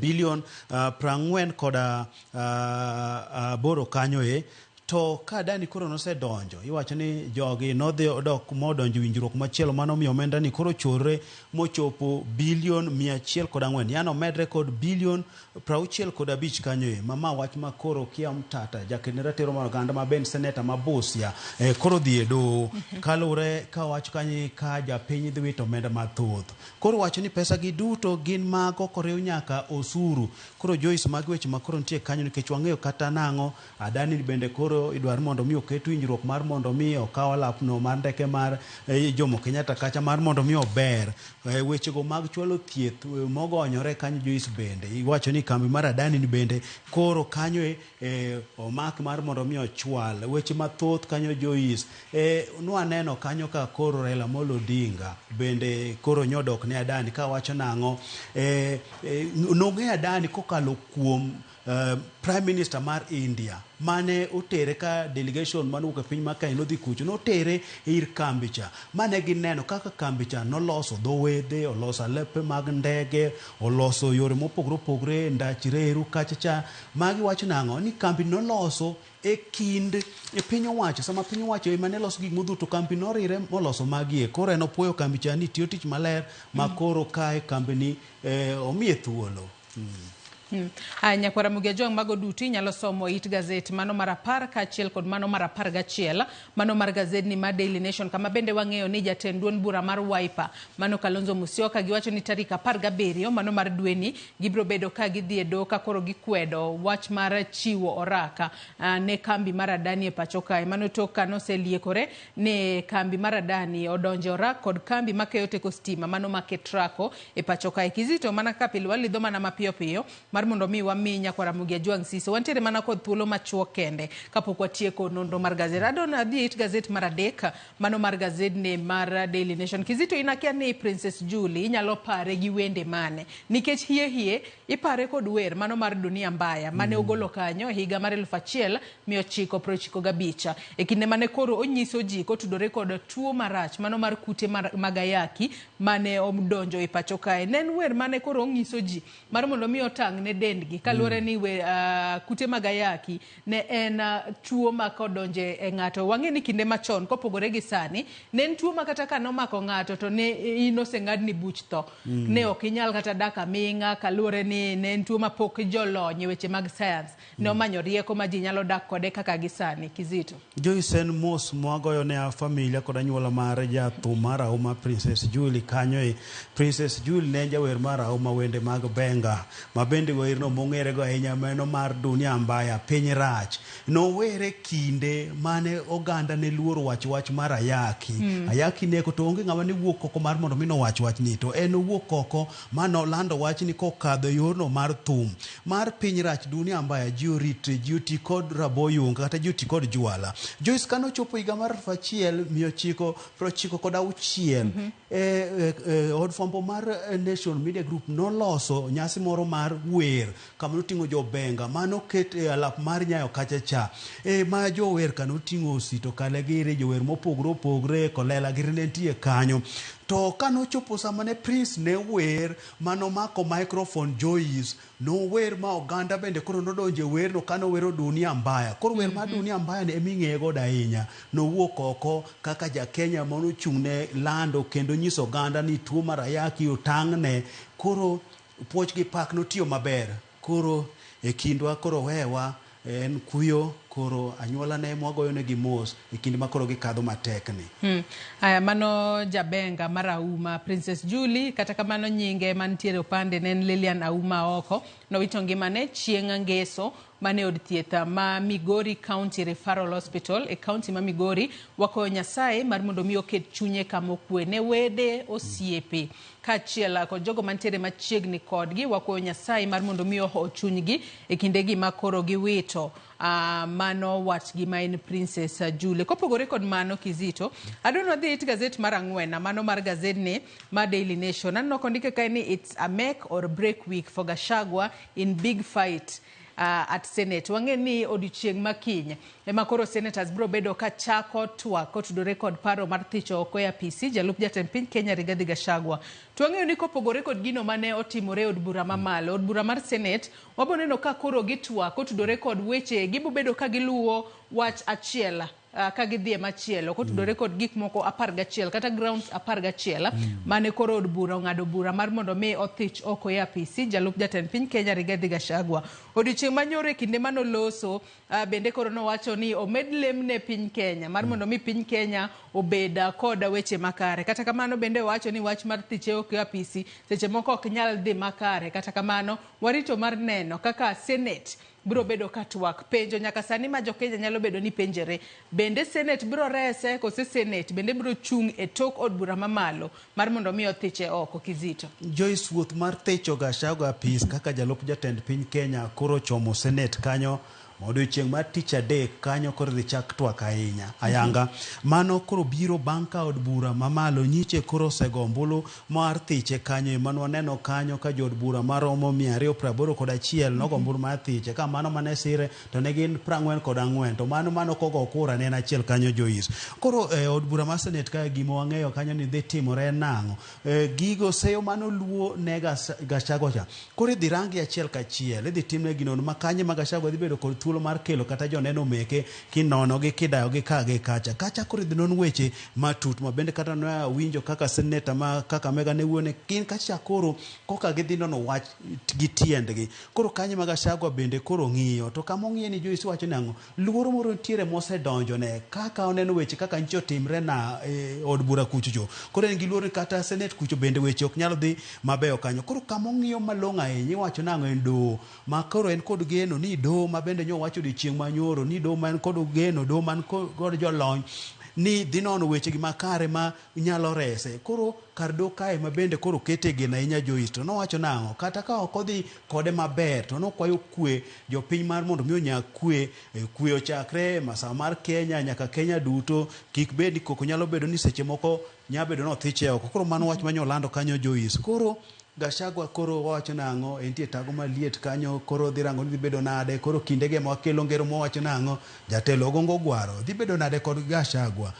bilion 48 kanyo e To ka Adani koro nosedonjo, iwacho ni jogi nodhi odok modonjo e winjruok machielo manomiyo omenda ni koro chorre mochopo bilion 104, yani omedre kod bilion 65 kanyo e. Mama wach ma koro Okiya Omtata, jaked ne ratiro mar oganda ma bende seneta ma Busia, koro dhi e doho kaluwore ka wach kanyo ka japiny dhi wito omenda mathoth. Koro wacho ni pesa gi duto gin mago koriw nyaka osuru. Koro Joyce, magi weche ma koro nitie kanyo nikech wang'eyo kata nang'o Adani bende koro idwaro mondo mi oket winjruok mar mondo mi okaw alapno mar ndeke mar Jomo Kenyatta kacha mar mondo mi ober wechego mag chwalo thieth mogonyore kanyo. Joyce, bende iwacho ni kambi mar Adani ni bende koro kanyo omak mar mondo mi ochwal weche mathoth kanyo. Joyce, nwaneno kanyo ka koro Raila Amolo Odinga bende koro nyodok ne Adani ka wacho nang'o, nong'eyo Adani kokalo kuom Prime Minister mar India mane otere ka delegation manowuok e piny mar Kenya nodhi kucho, notere ir kambi cha mane gineno kaka kambi cha noloso dho wedhe, oloso alepe mag ndege, oloso yore mopogore opogore, ndach reru kacha cha. Magi wacho nang'o ni kambi noloso e kind e piny owacho, sama piny owacho ema ne loso gik modhuro to kambi norire moloso magie. Koro en opuoyo kambi cha ni tiyo tich maler ma koro kae kambi ni omiye thuolo. Aya, nyakwara Mugia Jwang', mago duto inyalo somo it gazet mano mar 10 kaachiel kod mano mar 11, mano mar gazedni mar Daily Nation, kama bende wang'eyo ni jatend duond bura mar Wiper mano Kalonzo Musyoka giwacho ni tarik 17 mano mar dweni gibiro bedo ka gidhi e doho ka koro gikwedo wach mar chiwo oraka ne kambi mar Adani e pacho kae. Mano tok ka noseliekore ni kambi mar Adani odonjo e orak kod kambi makeyo teko stima mano ma Ketraco e pacho kae. Kizito, mana kaka pile walidho mana mapiyo piyo mar mondo mi wami nyakwara Mugia Jwang' siso. Wantiere mana kod thuolo machuok kende kapok watieko nonro mar gazet. Adon adhi it gazet mar 3, mano mar gazedni mar Daily Nation. Kizito, in akia ni Princess Julie inyalo pare gi wende mane? Nikech hie hie ipare kod wer mano mar Dunia Mbaya mane ogolo kanyo e higa mar 1995, e kinde mane koro onyiso ji kotudore kod tuo marach mano mar kute mag ayaki mane odonjo e pacho kae. Ne en wer mane koro onyiso ji mar mondo mi otang' ne dendgi kaluwore ni kute mag ayaki ne en tuo ma kodonje e ng'ato. Wang'e ni kinde machon kopogore gi sani ne en tuo ma kata ka nomako ng'ato to ne in oseng'adni buch tho. Ne ok inyal kata dak aming'a kaluwore ni ne en tuo mapok jolony e weche mag science ne omanyo rieko ma ji nyalo dak kode kaka gi sani. Kizito. Joyce, en mos mwagoyo ne familia kod anyuola mar jathum mar auma Princess Julie kanyo e. Princess Julie ne en jawer mar auma wende mag benga ma bende werno mong'erego ahinya mano mar Dunia Mbaya, piny rach. Nowere kinde mane oganda ne luoro wach wach mar ayaki. Ayaki neko to onge ng'ama ne wuok oko mar mondo mi nowach wachni, to en owuok oko manolando wachni kokadho e yorno mar thum mar piny rach Dunia Mbaya. Ji oritre, ji oti kod raboyunga kata ji oti kod jwala. Joyce, kanochopo higa mar 1996, od fwambo mar Nation Media Group noloso nyasi moro mar wer kama noting'o jobenga manoket e alap mar Nyayo kacha cha, ma jower ka noting'o Osito Kale giri, jower mopogore opogore, Kolela giri ne nitie kanyo. To kanochopo sama ne Prince ne wer manomako microphone, Joyce, nower ma oganda bende koro nodonjo e werno kanowero Dunia Mbaya. Koro wer mar Dunia Mbaya ni eming'eye godo ahinya. Nowuok oko kaka ja Kenya manochung' ne lando kendo nyiso oganda ni tuo mar ayaki otang'ne. Koro puoch gi pak, notiyo maber. Koro e kindwa koro wewa en kuyo, koro anyuola ne mwagoyonegi mos e kinde ma koro gikadho matek ni. Aya, mano jabenga mar auma Princess Julie, kata kamano nyinge mantiere opande ne en Lilian Auma Oko. Nowito ngimane chieng' ngeso mane od thieth ma Migori County Referral Hospital e county ma Migori. Wakoyo Nyasaye mar mondo mi oket chunye kama okwe ne wede, osiepe kaachiel kod jogo mantiere machiegni kodgi. Wakoyo Nyasaye mar mondo mi oho chunygi e kindegi ma koro giwito mano watgi ma en Princess Julie. Kopogore kod mano, Kizito, adwa wadhi it gazet mar 4, mano mar gazedni mar Daily Nation. Aneno kondike kae ni it's a make or break week for Gachagua in big fight. at Senate. Wang'e ni odiochieng' ma kiny ema koro senators biro bedo ka chako twak kotudore kod paro mar thicho oko e apisi jalup jatend piny Kenya Rigathi Gachagua. To wang'eyo ni kopogore kod gino mane otimore e od bura mamalo, od bura mar Senate, wabo neno ka koro gitwak kotudore kod weche, gibo bedo ka giluwo wach achiel ka gidhi e machielo kotudore kod gik moko 11 kata grounds 11 mane koro od bura ong'ado bura mar mondo mi othich oko e apisi jalup jatend piny Kenya Rigathi Gachagua. Odiochieng' manyoro e kinde manoloso bende koro nowacho ni omed lemne piny Kenya mar mondo mi piny Kenya obed kod weche makare. Kata kamano bende owacho ni wach mar thiche oko e apisi seche moko ok nyal dhi makare. Kata kamano warito mar neno kaka Senate biro bedo ka twak. Penjo nyaka sani ma jo-Kenya nyalo bedo ni penjere, bende Senate biro rese kose Senate bende biro chung' e tok od bura mamalo mar mondo mi othiche oko? Kizito. Joyce, wuoth mar thicho Gachagua apis kaka jalup jatend piny Kenya koro chomo Senate kanyo odiochieng' mar tich adek kanyo koro dhi chak twak ahinya ayanga. Mano koro biro bang' ka od bura mamalo nyiche koro osego ombulu mar thiche kanyo ema nwaneno kanyo ka jood bura maromo 281 nogo ombulu mar thiche, ka mano mane sire to ne gin 44, to mano mano kogo kura ne en achiel kanyo Joyce. Koro od bura mar Senate ka gima wang'eyo kanyo ni dhi timore nang'o? Gigo seyo mano luo ne Gachagua cha koro idhi rangi achiel kachiel, idhi timne ginono ma kanye ma Gachagua dhi bedo kod thuolo mar kelo kata joneno meke kinono gi kidayo gi ka gi kacha kacha. Koro idhi non weche matut ma bende kata ne awinjo kaka seneta ma Kakamega ne wuone gin kacha koro koka gidhi nono wach gi tiendgi. Koro kanye ma Gachagua bende koro ng'iyo to kama ong'iye ni Joyce wacho nang'o, luoro moro nitiere mosedonjone kaka oneno weche kaka nyicho timre na od bura kuchocho. Koro en gi luoro ni kata Senate kucho bende weche ok nyal dhi mabeyo kanyo. Koro kama ong'iyo malong'o ahinya iwacho nang'o en doho ma koro en kod geno ni doho ma bende nyowacho odiochieng' manyoro ni doho ma en kod geno, doho man kod jolony ni dhi nono weche gi makare ma nyalo rese. Koro kar doho kae ma bende koro kete geno ahinya Joyce. To nowacho nang'o, kata ka ok odhi kode maber to nokwayo kwe jopiny mar mondo mi onyag kwe, kwe ochakre masawa mar Kenya nyaka Kenya duto, kik bed ni koko nyalo bedo ni seche moko nyalo bedo ni othiche oko. Koro mano wach manyolando kanyo Joyce. Koro Gachagua koro wawacho nang'o, entie tago maliet kanyo, koro dhi rango ni dhi bedo nade. Koro kindege ema wakelo ngero mowacho nang'o, jatelo Ogongo Ogwaro dhi bedo nade kod Gachagua,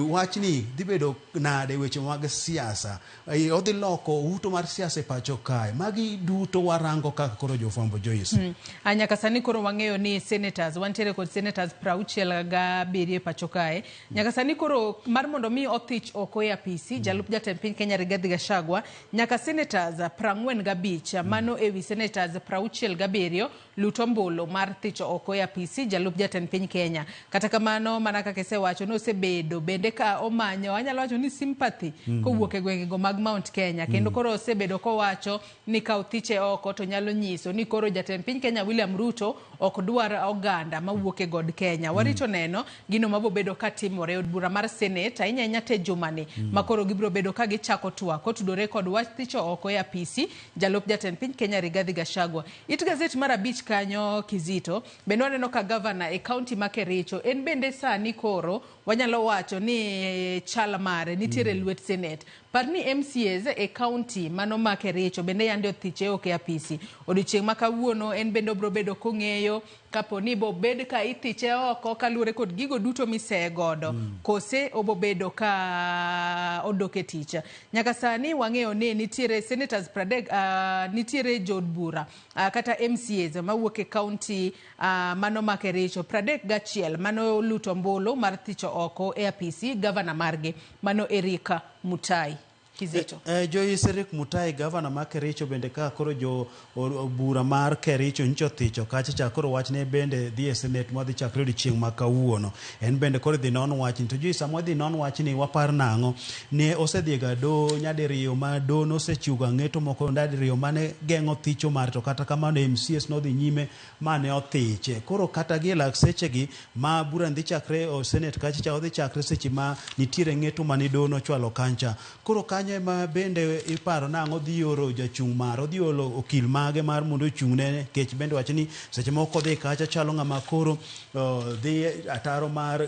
wachni dhi bedo nade weche mag siasa, odhi loko uto mar siasa e pacho kae. Magi duto warango kaka koro jofwambo Joyce. Nyaka sani koro wang'eyo ni senators, wantiere kod senators 67 e pacho kae. Nyaka sani koro mar mondo mi othich oko e apisi jalup jatend piny Kenya Rigathi Gachagua, nyaka senators 45 mano ewi senators 67 luto ombulu mar thicho oko e apisi jalup jatend piny Kenya. Kata kamano mana kaka isewacho nosebedo bende ka omanyo, anyalo wacho ni sympathy kowuok e gwengego mag Mount Kenya, kendo koro osebedo kowacho ni ka othiche oko to nyalo nyiso ni koro jatend piny Kenya William Ruto ok dwar oganda mawuok e god Kenya. Warito neno gino mabobedo katimore e od bura mar Senate ahinya ahinya te jumani ma koro gibiro bedo ka gichako twak kotudore kod wach thicho oko e apisi jalup jatend piny Kenya Rigathi Gachagua. It gazet mar 5 kanyo Kizito, bende waneno ka gavana e county ma Kericho en bende sani koro wanyalo wacho ni chal mare nitiere lwet Senate. Par ni MCAs e county mano ma Kericho bende yande othiche oko e apisi. Odiochieng' ma kawuono en bende obiro bedo kong'eyo kapo ni bobed ka ithiche oko kaluwore kod gigo duto misegodo, kose obobedo ka odok e tich. Nyaka sani wang'eyo ni nitiere senators 30, nitiere jood bura kata MCAs mawuok e county mano ma Kericho 31 mano luto ombulu mar thicho oko e apisi gavana margi mano Eric Mutai. Kizito. Joyce, Eric Mutai gavana ma Kericho bende ka koro jo bura mar Kericho nyicho thicho kacha cha koro wachne bende dhi e Senate madhi chakre odiochieng' ma kawuono. En bende koro idhi non wachni. To Joyce, sama wadhi non wachni wapar nang'o? Ne osedhi ga doho nyadiriyo ma doho nosechiwo ng'eto moko nyadiriyo mane geng'o thicho mare, to kata kamano MCS nodhi nyime mane othiche. Koro kata gi e lak sechegi ma bura dhi chakre o Senate kacha cha odhi chakre seche ma nitiere ng'eto mane doho nochwalo kancha. Koro kanyo kanyo ema bende iparo nang'o dhi oro jachung' mare, odhi olo okil mage mar mondo ochung'ne, nikech bende wacho ni seche moko kodhi kacha chalo ng'ama koro dhi ataro mar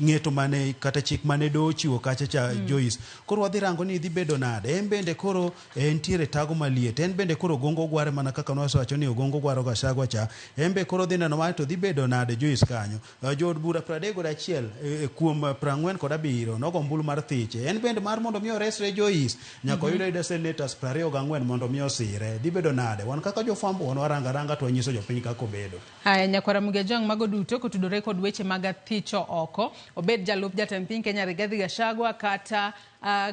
ng'eto mane kata chik mane doho ochiwo kacha cha. Joyce, koro wadhi rango ni dhi bedo nade. En bende koro entiere tago maliet, en bende koro Ogongo gware mana kaka nwasewacho ni Ogongo gwaro Gachagua cha, en be koro dhi neno mar to dhi bedo nade Joyce kanyo. Jood bura 31 kuom 47 nogo ombulu mar thiche, en bende mar mondo mi oresre Joyce nyaka oyud ayuda senators 24 mondo mi osire. Dhi bedo nade? Wan kaka jofwambo wan waranga ranga to wanyiso jopiny kaka obedo. Haya, nyakwara Mugejwang', mago duto kotudore kod weche mag athicho oko, obed jalup jatend piny Kenya Rigathi Gachagua kata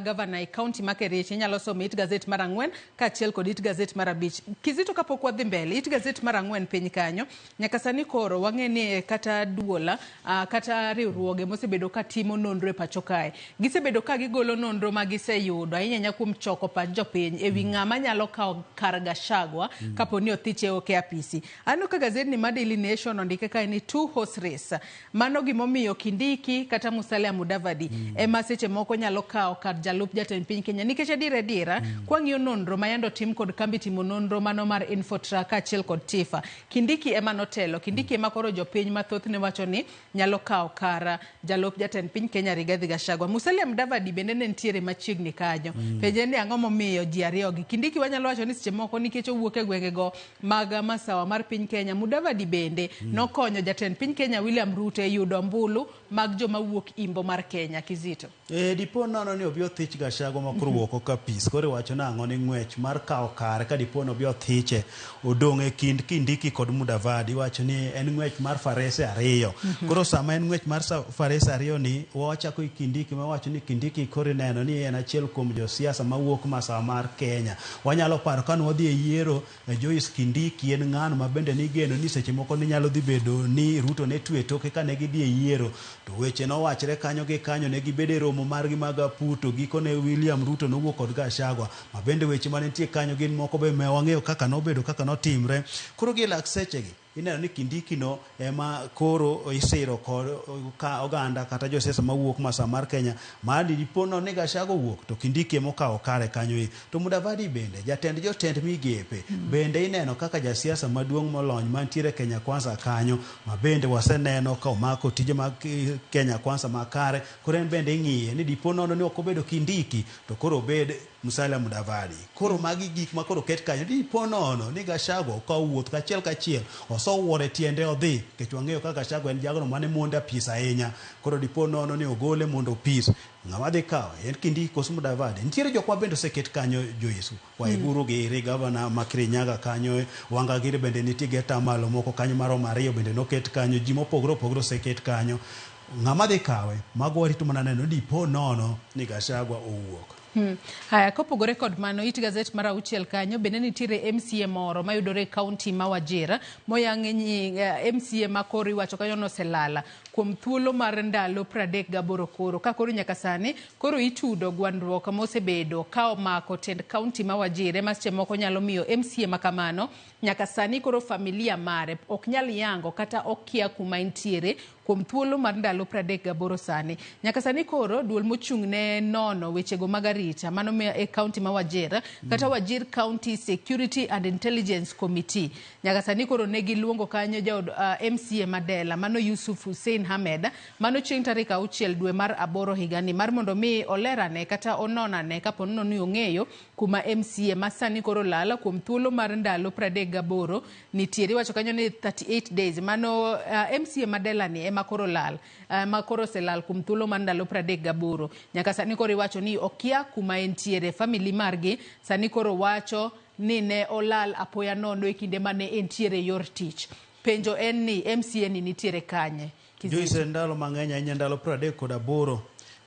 gavana e kaunti ma Kericho, inyalo somo it gazet mar 4 kaachiel kod it gazet mar 5. Kizito, kapok wadhi mbele, it gazet mar 4 piny kanyo, nyaka sani koro wang'e ni kata duola kata riwruoge mosebedo ka timo nonro e pacho kae, gisebedo ka gigolo nonro ma giseyudo ahinya ahinya kuom choko pach jopiny ewi ng'ama nyalo kawo kar Gachagua kapo ni othiche ok e apisi. Aneno ka gazetni mar Daily Nation ondike kae ni two horse race. Mano gimomiyo Kindiki kata Musalia Mudavadi ema seche moko nyalo kawo kar jalup jatend piny Kenya, nikech adiera adiera kwang'iyo nonro ma yando tim kod kambi timo nonro mano mar Infotrack kaachiel kod Tifa, Kindiki ema notelo. Kindiki ema koro jopiny mathoth ne wacho ni nyalo kawo kar jalup jatend piny Kenya Rigathi Gachagua. Musalia Mudavadi bende ne nitiere machiegni kanyo. Penje ni ang'o momiyo ji ariyo gi Kindiki wanyalo wacho ni seche moko nikech owuok e gwengego mag masawa mar piny Kenya. Mudavadi bende nokonyo jatend piny Kenya William Ruto e yudo ombulu mag joma wuok imbo mar Kenya. Kizito. Dipo nono ni obi othich Gachagua ma koro wuok ka pis, koro iwacho nang'o ni ng'wech mar kawo kare ka dipo ni obi othiche odong' e kind Kindiki kod Mudavadi, iwacho ni en ng'wech mar farese ariyo. Koro sama en ng'wech mar farese ariyo ni wachako i Kindiki, mawacho ni Kindiki koro ineno ni en achiel kuom josiasa mawuok masawa mar Kenya. Wanyalo paro ka nwadhi e yiero, Joyce, Kindiki en ng'ano ma bende nigeno ni seche moko ne nyalo dhi bedo ni Ruto ne twe toke kane gidhi e yiero, to weche nowachre kanyo gi kanyo, ne gibedo e romo margi mag Aputo, gikone William Ruto nowuok kod Gachagua, ma bende weche mane nitie kanyo gin moko be ma wang'eyo kaka nobedo kaka notimre. Koro gi lak sechegi ineno ni Kindiki no ema koro isiro kod ka oganda kata josiasa mawuok masawa mar Kenya, ma dipo no ni Gachagua owuok to Kindiki ema okawo kare kanyo e. To Mudavadi bende jatend jotend migepe bende ineno kaka jasiasa maduong' molony mantiere Kenya Kwanza kanyo, ma bende waseneno ka omako tije mag Kenya Kwanza makare. Koro en bende ing'iye ni dipo nono ni ok obedo Kindiki to koro obed Musalia Mudavadi. Koro magi gik ma koro ket kanyo, dipo nono ni Gachagua okawo wuoth kachiel kachiel osowuoro e tiende odhi, nikech wang'eyo kaka Gachagua en jagono mane mondo apis ahinya. Koro dipo nono ni ogole mondo opis, ng'ama dhi kawo en Kindiki koso Mudavadi? Nitiere jok ma bende oseket kanyo, Joyce Waiguru giri, gavana ma Kirinyaga kanyo, Wanga giri bende nitie gi atamalo moko kanyo maromo 2 bende noket kanyo, ji mopogore opogore oseket kanyo. Ng'ama dhi kawe mago warito mana neno dipo nono ni Gachagua owuok. Haya, kopogore kod mano, it gazet mar 6 kanyo bende nitiere MCA moro mayudore e kaunti ma Wajir moyang nying MCA ma koro iwacho kanyo noselala kuom thuolo mar ndalo 38 koro ka koro nyaka sani koro itudo gwandruok mosebedo ka omako tend kaunti ma Wajir ema seche moko nyalo miyo MCA ma kamano nyaka sani koro familia mare ok nyal yango kata okia kuma entiere kuom thuolo mar ndalo 38 sani. Nyaka sani koro duol mochung' ne nono wechego mag arita mano e kaunti ma Wajir kata Wajir County Security and Intelligence Committee nyaka sani koro ne giluongo kanyo jaod MCA Madela mano Yusuf Hussein Ahmed mano chieng' tarik 6 dwe mar 8 higani mar mondo mi olerane kata ononane kapo ni ong'eyo kuma MCA ma sani koro lala kuom thuolo mar ndalo 38 nitiere. Iwacho kanyo ni 38 days mano MCA Madela ni ema koro lal, ma koro oselal kuom thuolo mar ndalo 38 nyaka sani koro iwacho ni okia kuma entiere. Family margi sani koro wacho ni ne olal apoya nono e kinde mane entiere yor tich. Penjo en ni MCA ni nitiere kanye? Joyce, ndalo mang'eny ahinya, ndalo 38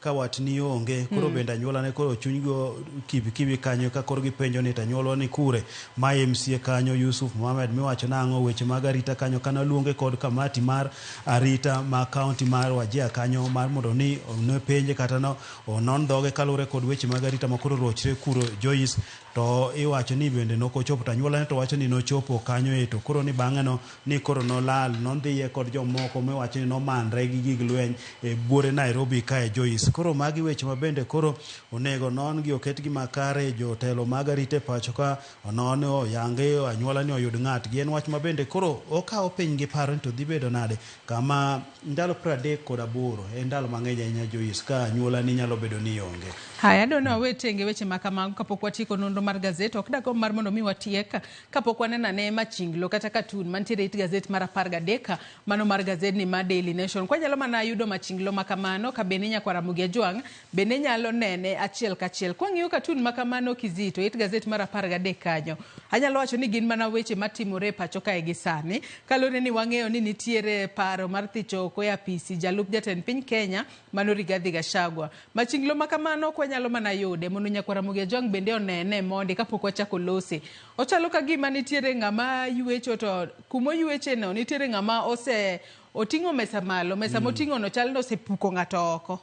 ka wat ni onge koro bende anyuola ne koro chuny go kibi kanyo ka koro gipenjo ni to anyuola ni kure. Ma MCA kanyo Yusuf Mohamed miwacho nang'o weche mag arita kanyo kana luonge kod kamati mar arita ma kaunti mar Wajir kanyo mar mondo ni ne penje kata no onon dhoge kaluwore kod weche mag arita ma koro rochre kuro Joyce, to iwacho ni bende nokochopo to anyuola ne to wacho ni nochopo kanyo e to koro ni bang'e no ni koro nolal nondhiye kod jomoko miwacho ni nomanre gi gig lweny e buore Nairobi kae Joyce. Joyce. Koro magi weche ma bende koro onego non gi oketgi makare, jotelo mag arita e pacho ka onon oyangi anyuola ni oyud ng'atgi. En wach ma bende koro okawo piny gi paro ni to dhi bedo nade kama ndalo 38 en ndalo mang'eny ahinya Joyce, ka anyuola ni nyalo bedo ni onge. Haya, adwa ni wawe tenge weche ma kamago kapok watieko nonro mar gazet. Ok dagomb mar mondo mi watiek kapok waneno ane machinglo kata katun mantiere it gazet mar 13, mano mar gazedni mar Daily Nation. Kwanyalo mana yudo machinglo ma kamano ka bende nyakwar Ramogi Ajwang' bende nyalo nene achiel kachiel. Kwang'iyo katun ma kamano Kizito, it gazet mar 13 kanyo, anyalo wacho ni gin mana weche matimore e pacho kae gi sani. Kaluwore ni wang'eyo ni nitiere paro mar thicho oko e apisi jalup jatend piny Kenya mano Rigathi Gachagua. Machinglo ma kamano ok wanyalo mana yude mondo nyakwar Ramogi Ajwang' bende onene mondi kapok wachako lose. Ochalo ka gima nitiere ng'ama ywecho to kuma oyweche no nitiere ng'ama ose oting'o mesa malo, mesa moting'o no chal ni osepuko ng'ato oko.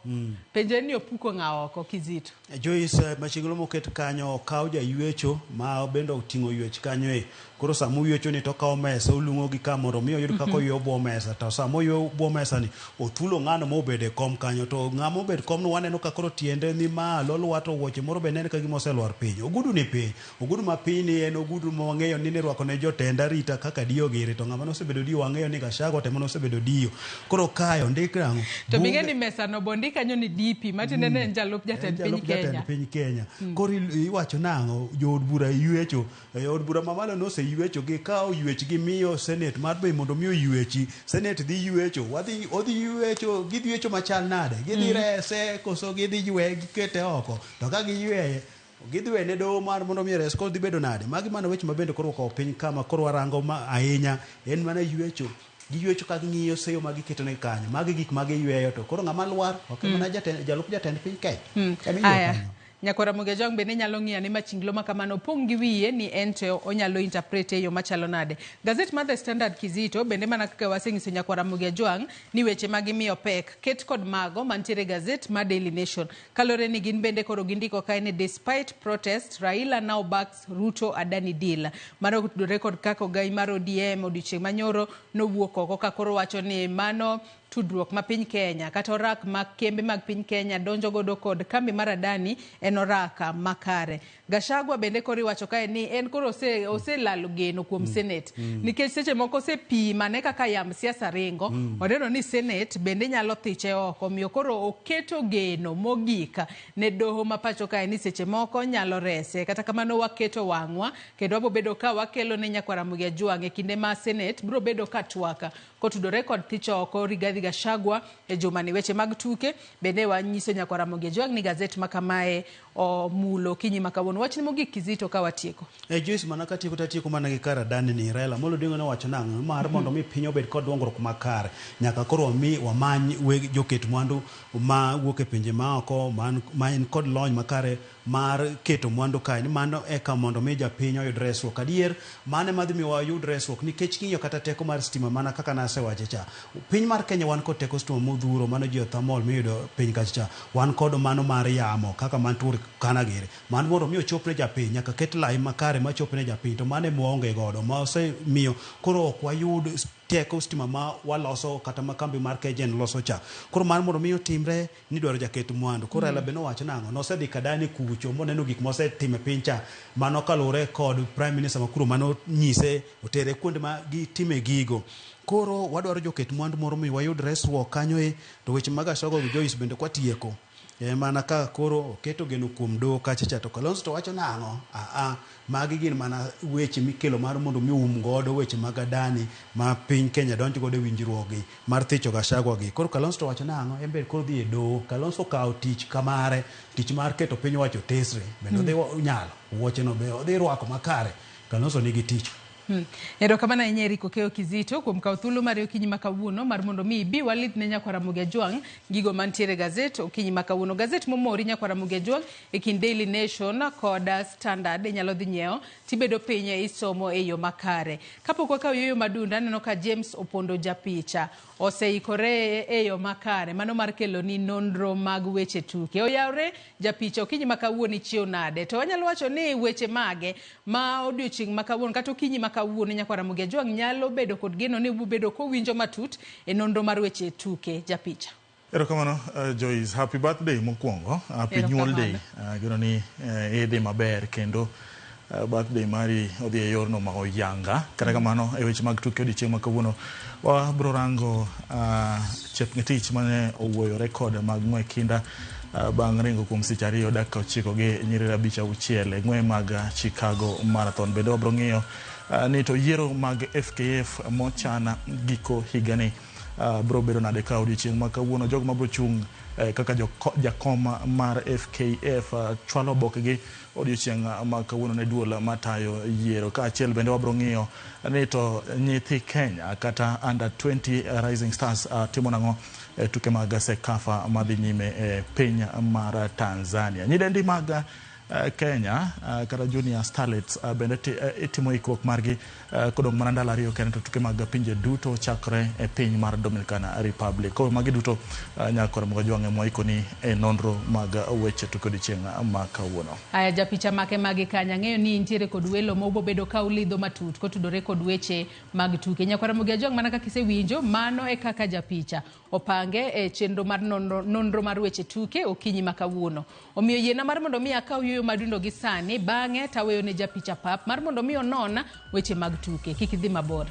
Penjre ni opuko ng'a oko Kizito. Joyce, machinglo moket kanyo okaw jaywecho ma bende oting'o ywech kanyo e. Koro sama oywecho ni to okawo mesa olung'o gi ka mondo mi oyud kaka oyweyo bwo mesa. To sama oyweyo bwo mesa ni othulo ng'ano mobet e kom kanyo. To ng'ama obet kom no waneno ka koro tiende ni malo olwar to wuoche moro be neno ka gima oselwar piny. Ogudu ni piny. Ogudu ma piny ni en ogudu ma wang'eyo ni nirwako ne jotend arita kaka diyo giri. To ng'ama nosebedo diyo wang'eyo ni Gachagua to ema nosebedo diyo. Koro kae ondik nang'o? To bing'e ni mesa no bondi kanyo ni DP matiende ne en jalup jatend piny Jalup jatend Kenya. piny Kenya. Koro iwacho nang'o? Jood bura ywecho. E od bura mamalo noseywecho gikawo ywech gimiyo senate mar be mondo mi oywechi. Senate dhi ywecho, wadhi odhi ywecho, gidhi ywecho machal nade? Gidhi rese koso gidhi yweye gikete oko? To ka giyweye gidhi wene doho mar mondo mi ores koro dhi bedo nade? Magi mana weche ma bende koro okawo piny kama koro warango ma ahinya en mana ywecho. Giywecho ka ging'iyo seyo ma giketo ne kanyo. Magi gik ma giyweyo to koro ng'ama lwar ok mana jatend jalup jatend piny Kenya. Ema iyweyo Aya. kanyo. Nyakwar Ramogi Ajwang' bende nyalo ng'iyo ane machinglo ma kamano opong' gi wiye ni en to onyalo interpret e yo machalo nade. Gazet mar The Standard Kizito bende mana kaka waseng'iso nyakwar Ramogi Ajwang' ni weche ma gimiyo pek ket kod mago mantiere e gazet mar Daily Nation. Kaluwore ni gin bende koro gindiko kae ni despite protest Raila now backs Ruto Adani deal. Mano otudore kod kaka ogai mar ODM odiochieng' manyoro nowuok oko ka koro wacho ni mano tudruok ma piny Kenya kata orak ma kembe mag piny Kenya donjo godo kod kambi mar Adani en oraka makare. Gachagua bende koro iwacho kae ni en koro oselalo geno kuom Senate nikech seche moko osepima ne kaka yamb siasa ringo oneno ni Senate bende nyalo thiche oko, omiyo koro oketo geno mogik ne doho ma pacho kae ni seche moko nyalo rese. Kata kamano waketo wang'wa kendo wabo bedo ka wakelo ne nyakwar Ramogi Ajwang' e kinde ma Senate biro bedo ka twak kotudore kod thicho oko Rigathi Gachagua e jumani. Weche mag tuke bende wanyiso nyakwar Ramogi Ajwang' ni gazet ma kamae omulo okinyi ma kawuono. Wachni mogik Kizito ka watieko. Joyce, mana katieko tatieko mana gi kar Adani ni Raila Amolo Odinga nowacho nang'o mar mondo mi piny obed kod dongruok makare nyaka koro wami wamany weg joket mwandu ma wuok e pinje maoko ma en kod lony makare mar keto mwandu kae ni mano eka mondo mi japiny oyud resruok. Adier mano ema dhi miyo wayud resruok nikech king'iyo kata teko mar stima mana kaka nasewache cha. Piny mar Kenya wan kod teko stima modhuro mano geothermal miyudo piny kacha cha. Wan kod mano mar yamo kaka man Turkana giri. Mano mondo mi ochop ne japiny nyaka ket lai makare machop ne japiny to mano ema waonge godo ma osemiyo koro ok wayud teko stima ma waloso kata ma kambi mar KenGen loso cha. Koro mano mondo mi otimre ni dwaro jaket mwandu. Koro Raila be nowacho nang'o? Nosedhi Kadani kucho moneno gik mosetimo e piny cha. Mano kaluwore kod Prime Minister ma kuro mano nyise otere kuonde ma gitime gigo. Koro wadwaro joket mwandu moro mi wayud resruok kanyo e to weche mag Gachagua gi Joyce bende kwatieko. Mana ka koro oketo geno kuom doho kacha cha to Kalonzo to wacho nang'o? Aa, magi gin mana weche mikelo mar mondo mi oum godo weche mag Adani ma piny Kenya donjo godo e winjruok gi mar thicho Gachagua gi. Koro Kalonzo to wacho nang'o? En be koro dhi e doho. Kalonzo okawo tich kamare, tich mar keto piny owacho tesre. Bende odhi nyalo, wuoche no be odhi rwako makare. Kalonzo nigi tich. Erokamano ahinya Eric Okeyo Kizito kuom kawo thuolo mari okinyi ma kawuono mar mondo mi ibi walidh ne nyakwar Ramogi Ajwang' gigo mantiere e gazet okinyi ma kawuono. Gazet momori nyakwar Ramogi Ajwang' e kind Daily Nation kod Standard inyalo dhi nyiewo tibedo piny isomo e yo makare. Kapok wakawo yueyo madunda aneno ka James Opondo japicha oseikore e yo makare mano mar kelo ni nonro mag weche tuke. Oyawre japicha okinyi ma kawuono ichiew nade? To wanyalo wacho ni weche mage ma odiochieng' ma kawuono kata okinyi ma kawuono nyakwar Ramogi Ajwang' nyalo bedo kod geno ni ubedo kowinjo matut e nonro mar weche tuke japicha. Erokamano Joyce, happy birthday mokwongo, happy nyuol day. Ageno ni idhi maber kendo birthday mari odhi e yorno ma oyanga. Kata kamano e weche mag tuke odiochieng' ma kawuono wabro rango Chepngetich mane owuoyo rekod mag ng'we kinda bang' ringo kuom seche 2 dakika 9 gi nyiriri 5 6 e ng'we mag Chicago Marathon. Bende wabro ng'iyo ni to yiero mag FKF mochan giko higani bro bedo nade ka odiochieng' ma kawuono jogo mabro chung' kaka jakom mar FKF chwalo obokegi odiochieng' ma kawuono ne duol matayo yiero. Kaachiel bende wabro ng'iyo ni to nyithi Kenya kata under 20 Rising Stars timo nang'o e tuke mag CECAFA madhi nyime e piny mar Tanzania. Nyidendi mag Kenya kata Junior Starlets bende itimo ikruok margi kodong' mana ndalo 2 kende to tuke mag pinje duto chakre e piny mar Dominican Republic. Koro magi duto nyaka Mgajwang' mwaikoni e nonro mag weche tuke odiochieng' ma kawuono. Aya japicha make magi kanya ng'eyo ni intiere kod welo ma ubobedo ka ulidho matut kotudore kod weche mag tuke. Nyakwara Mgajwang' mana kaka isewinjo mano e kaka japicha opange e chenro mar nonro mar weche tuke okinyi ma kawuono. Omiyo yiena mar mondo mi akaw yueyo madundo gi sani bang'e taweyo ne japicha pap mar mondo mi onon weche mag tuke. Kik idhi mabor.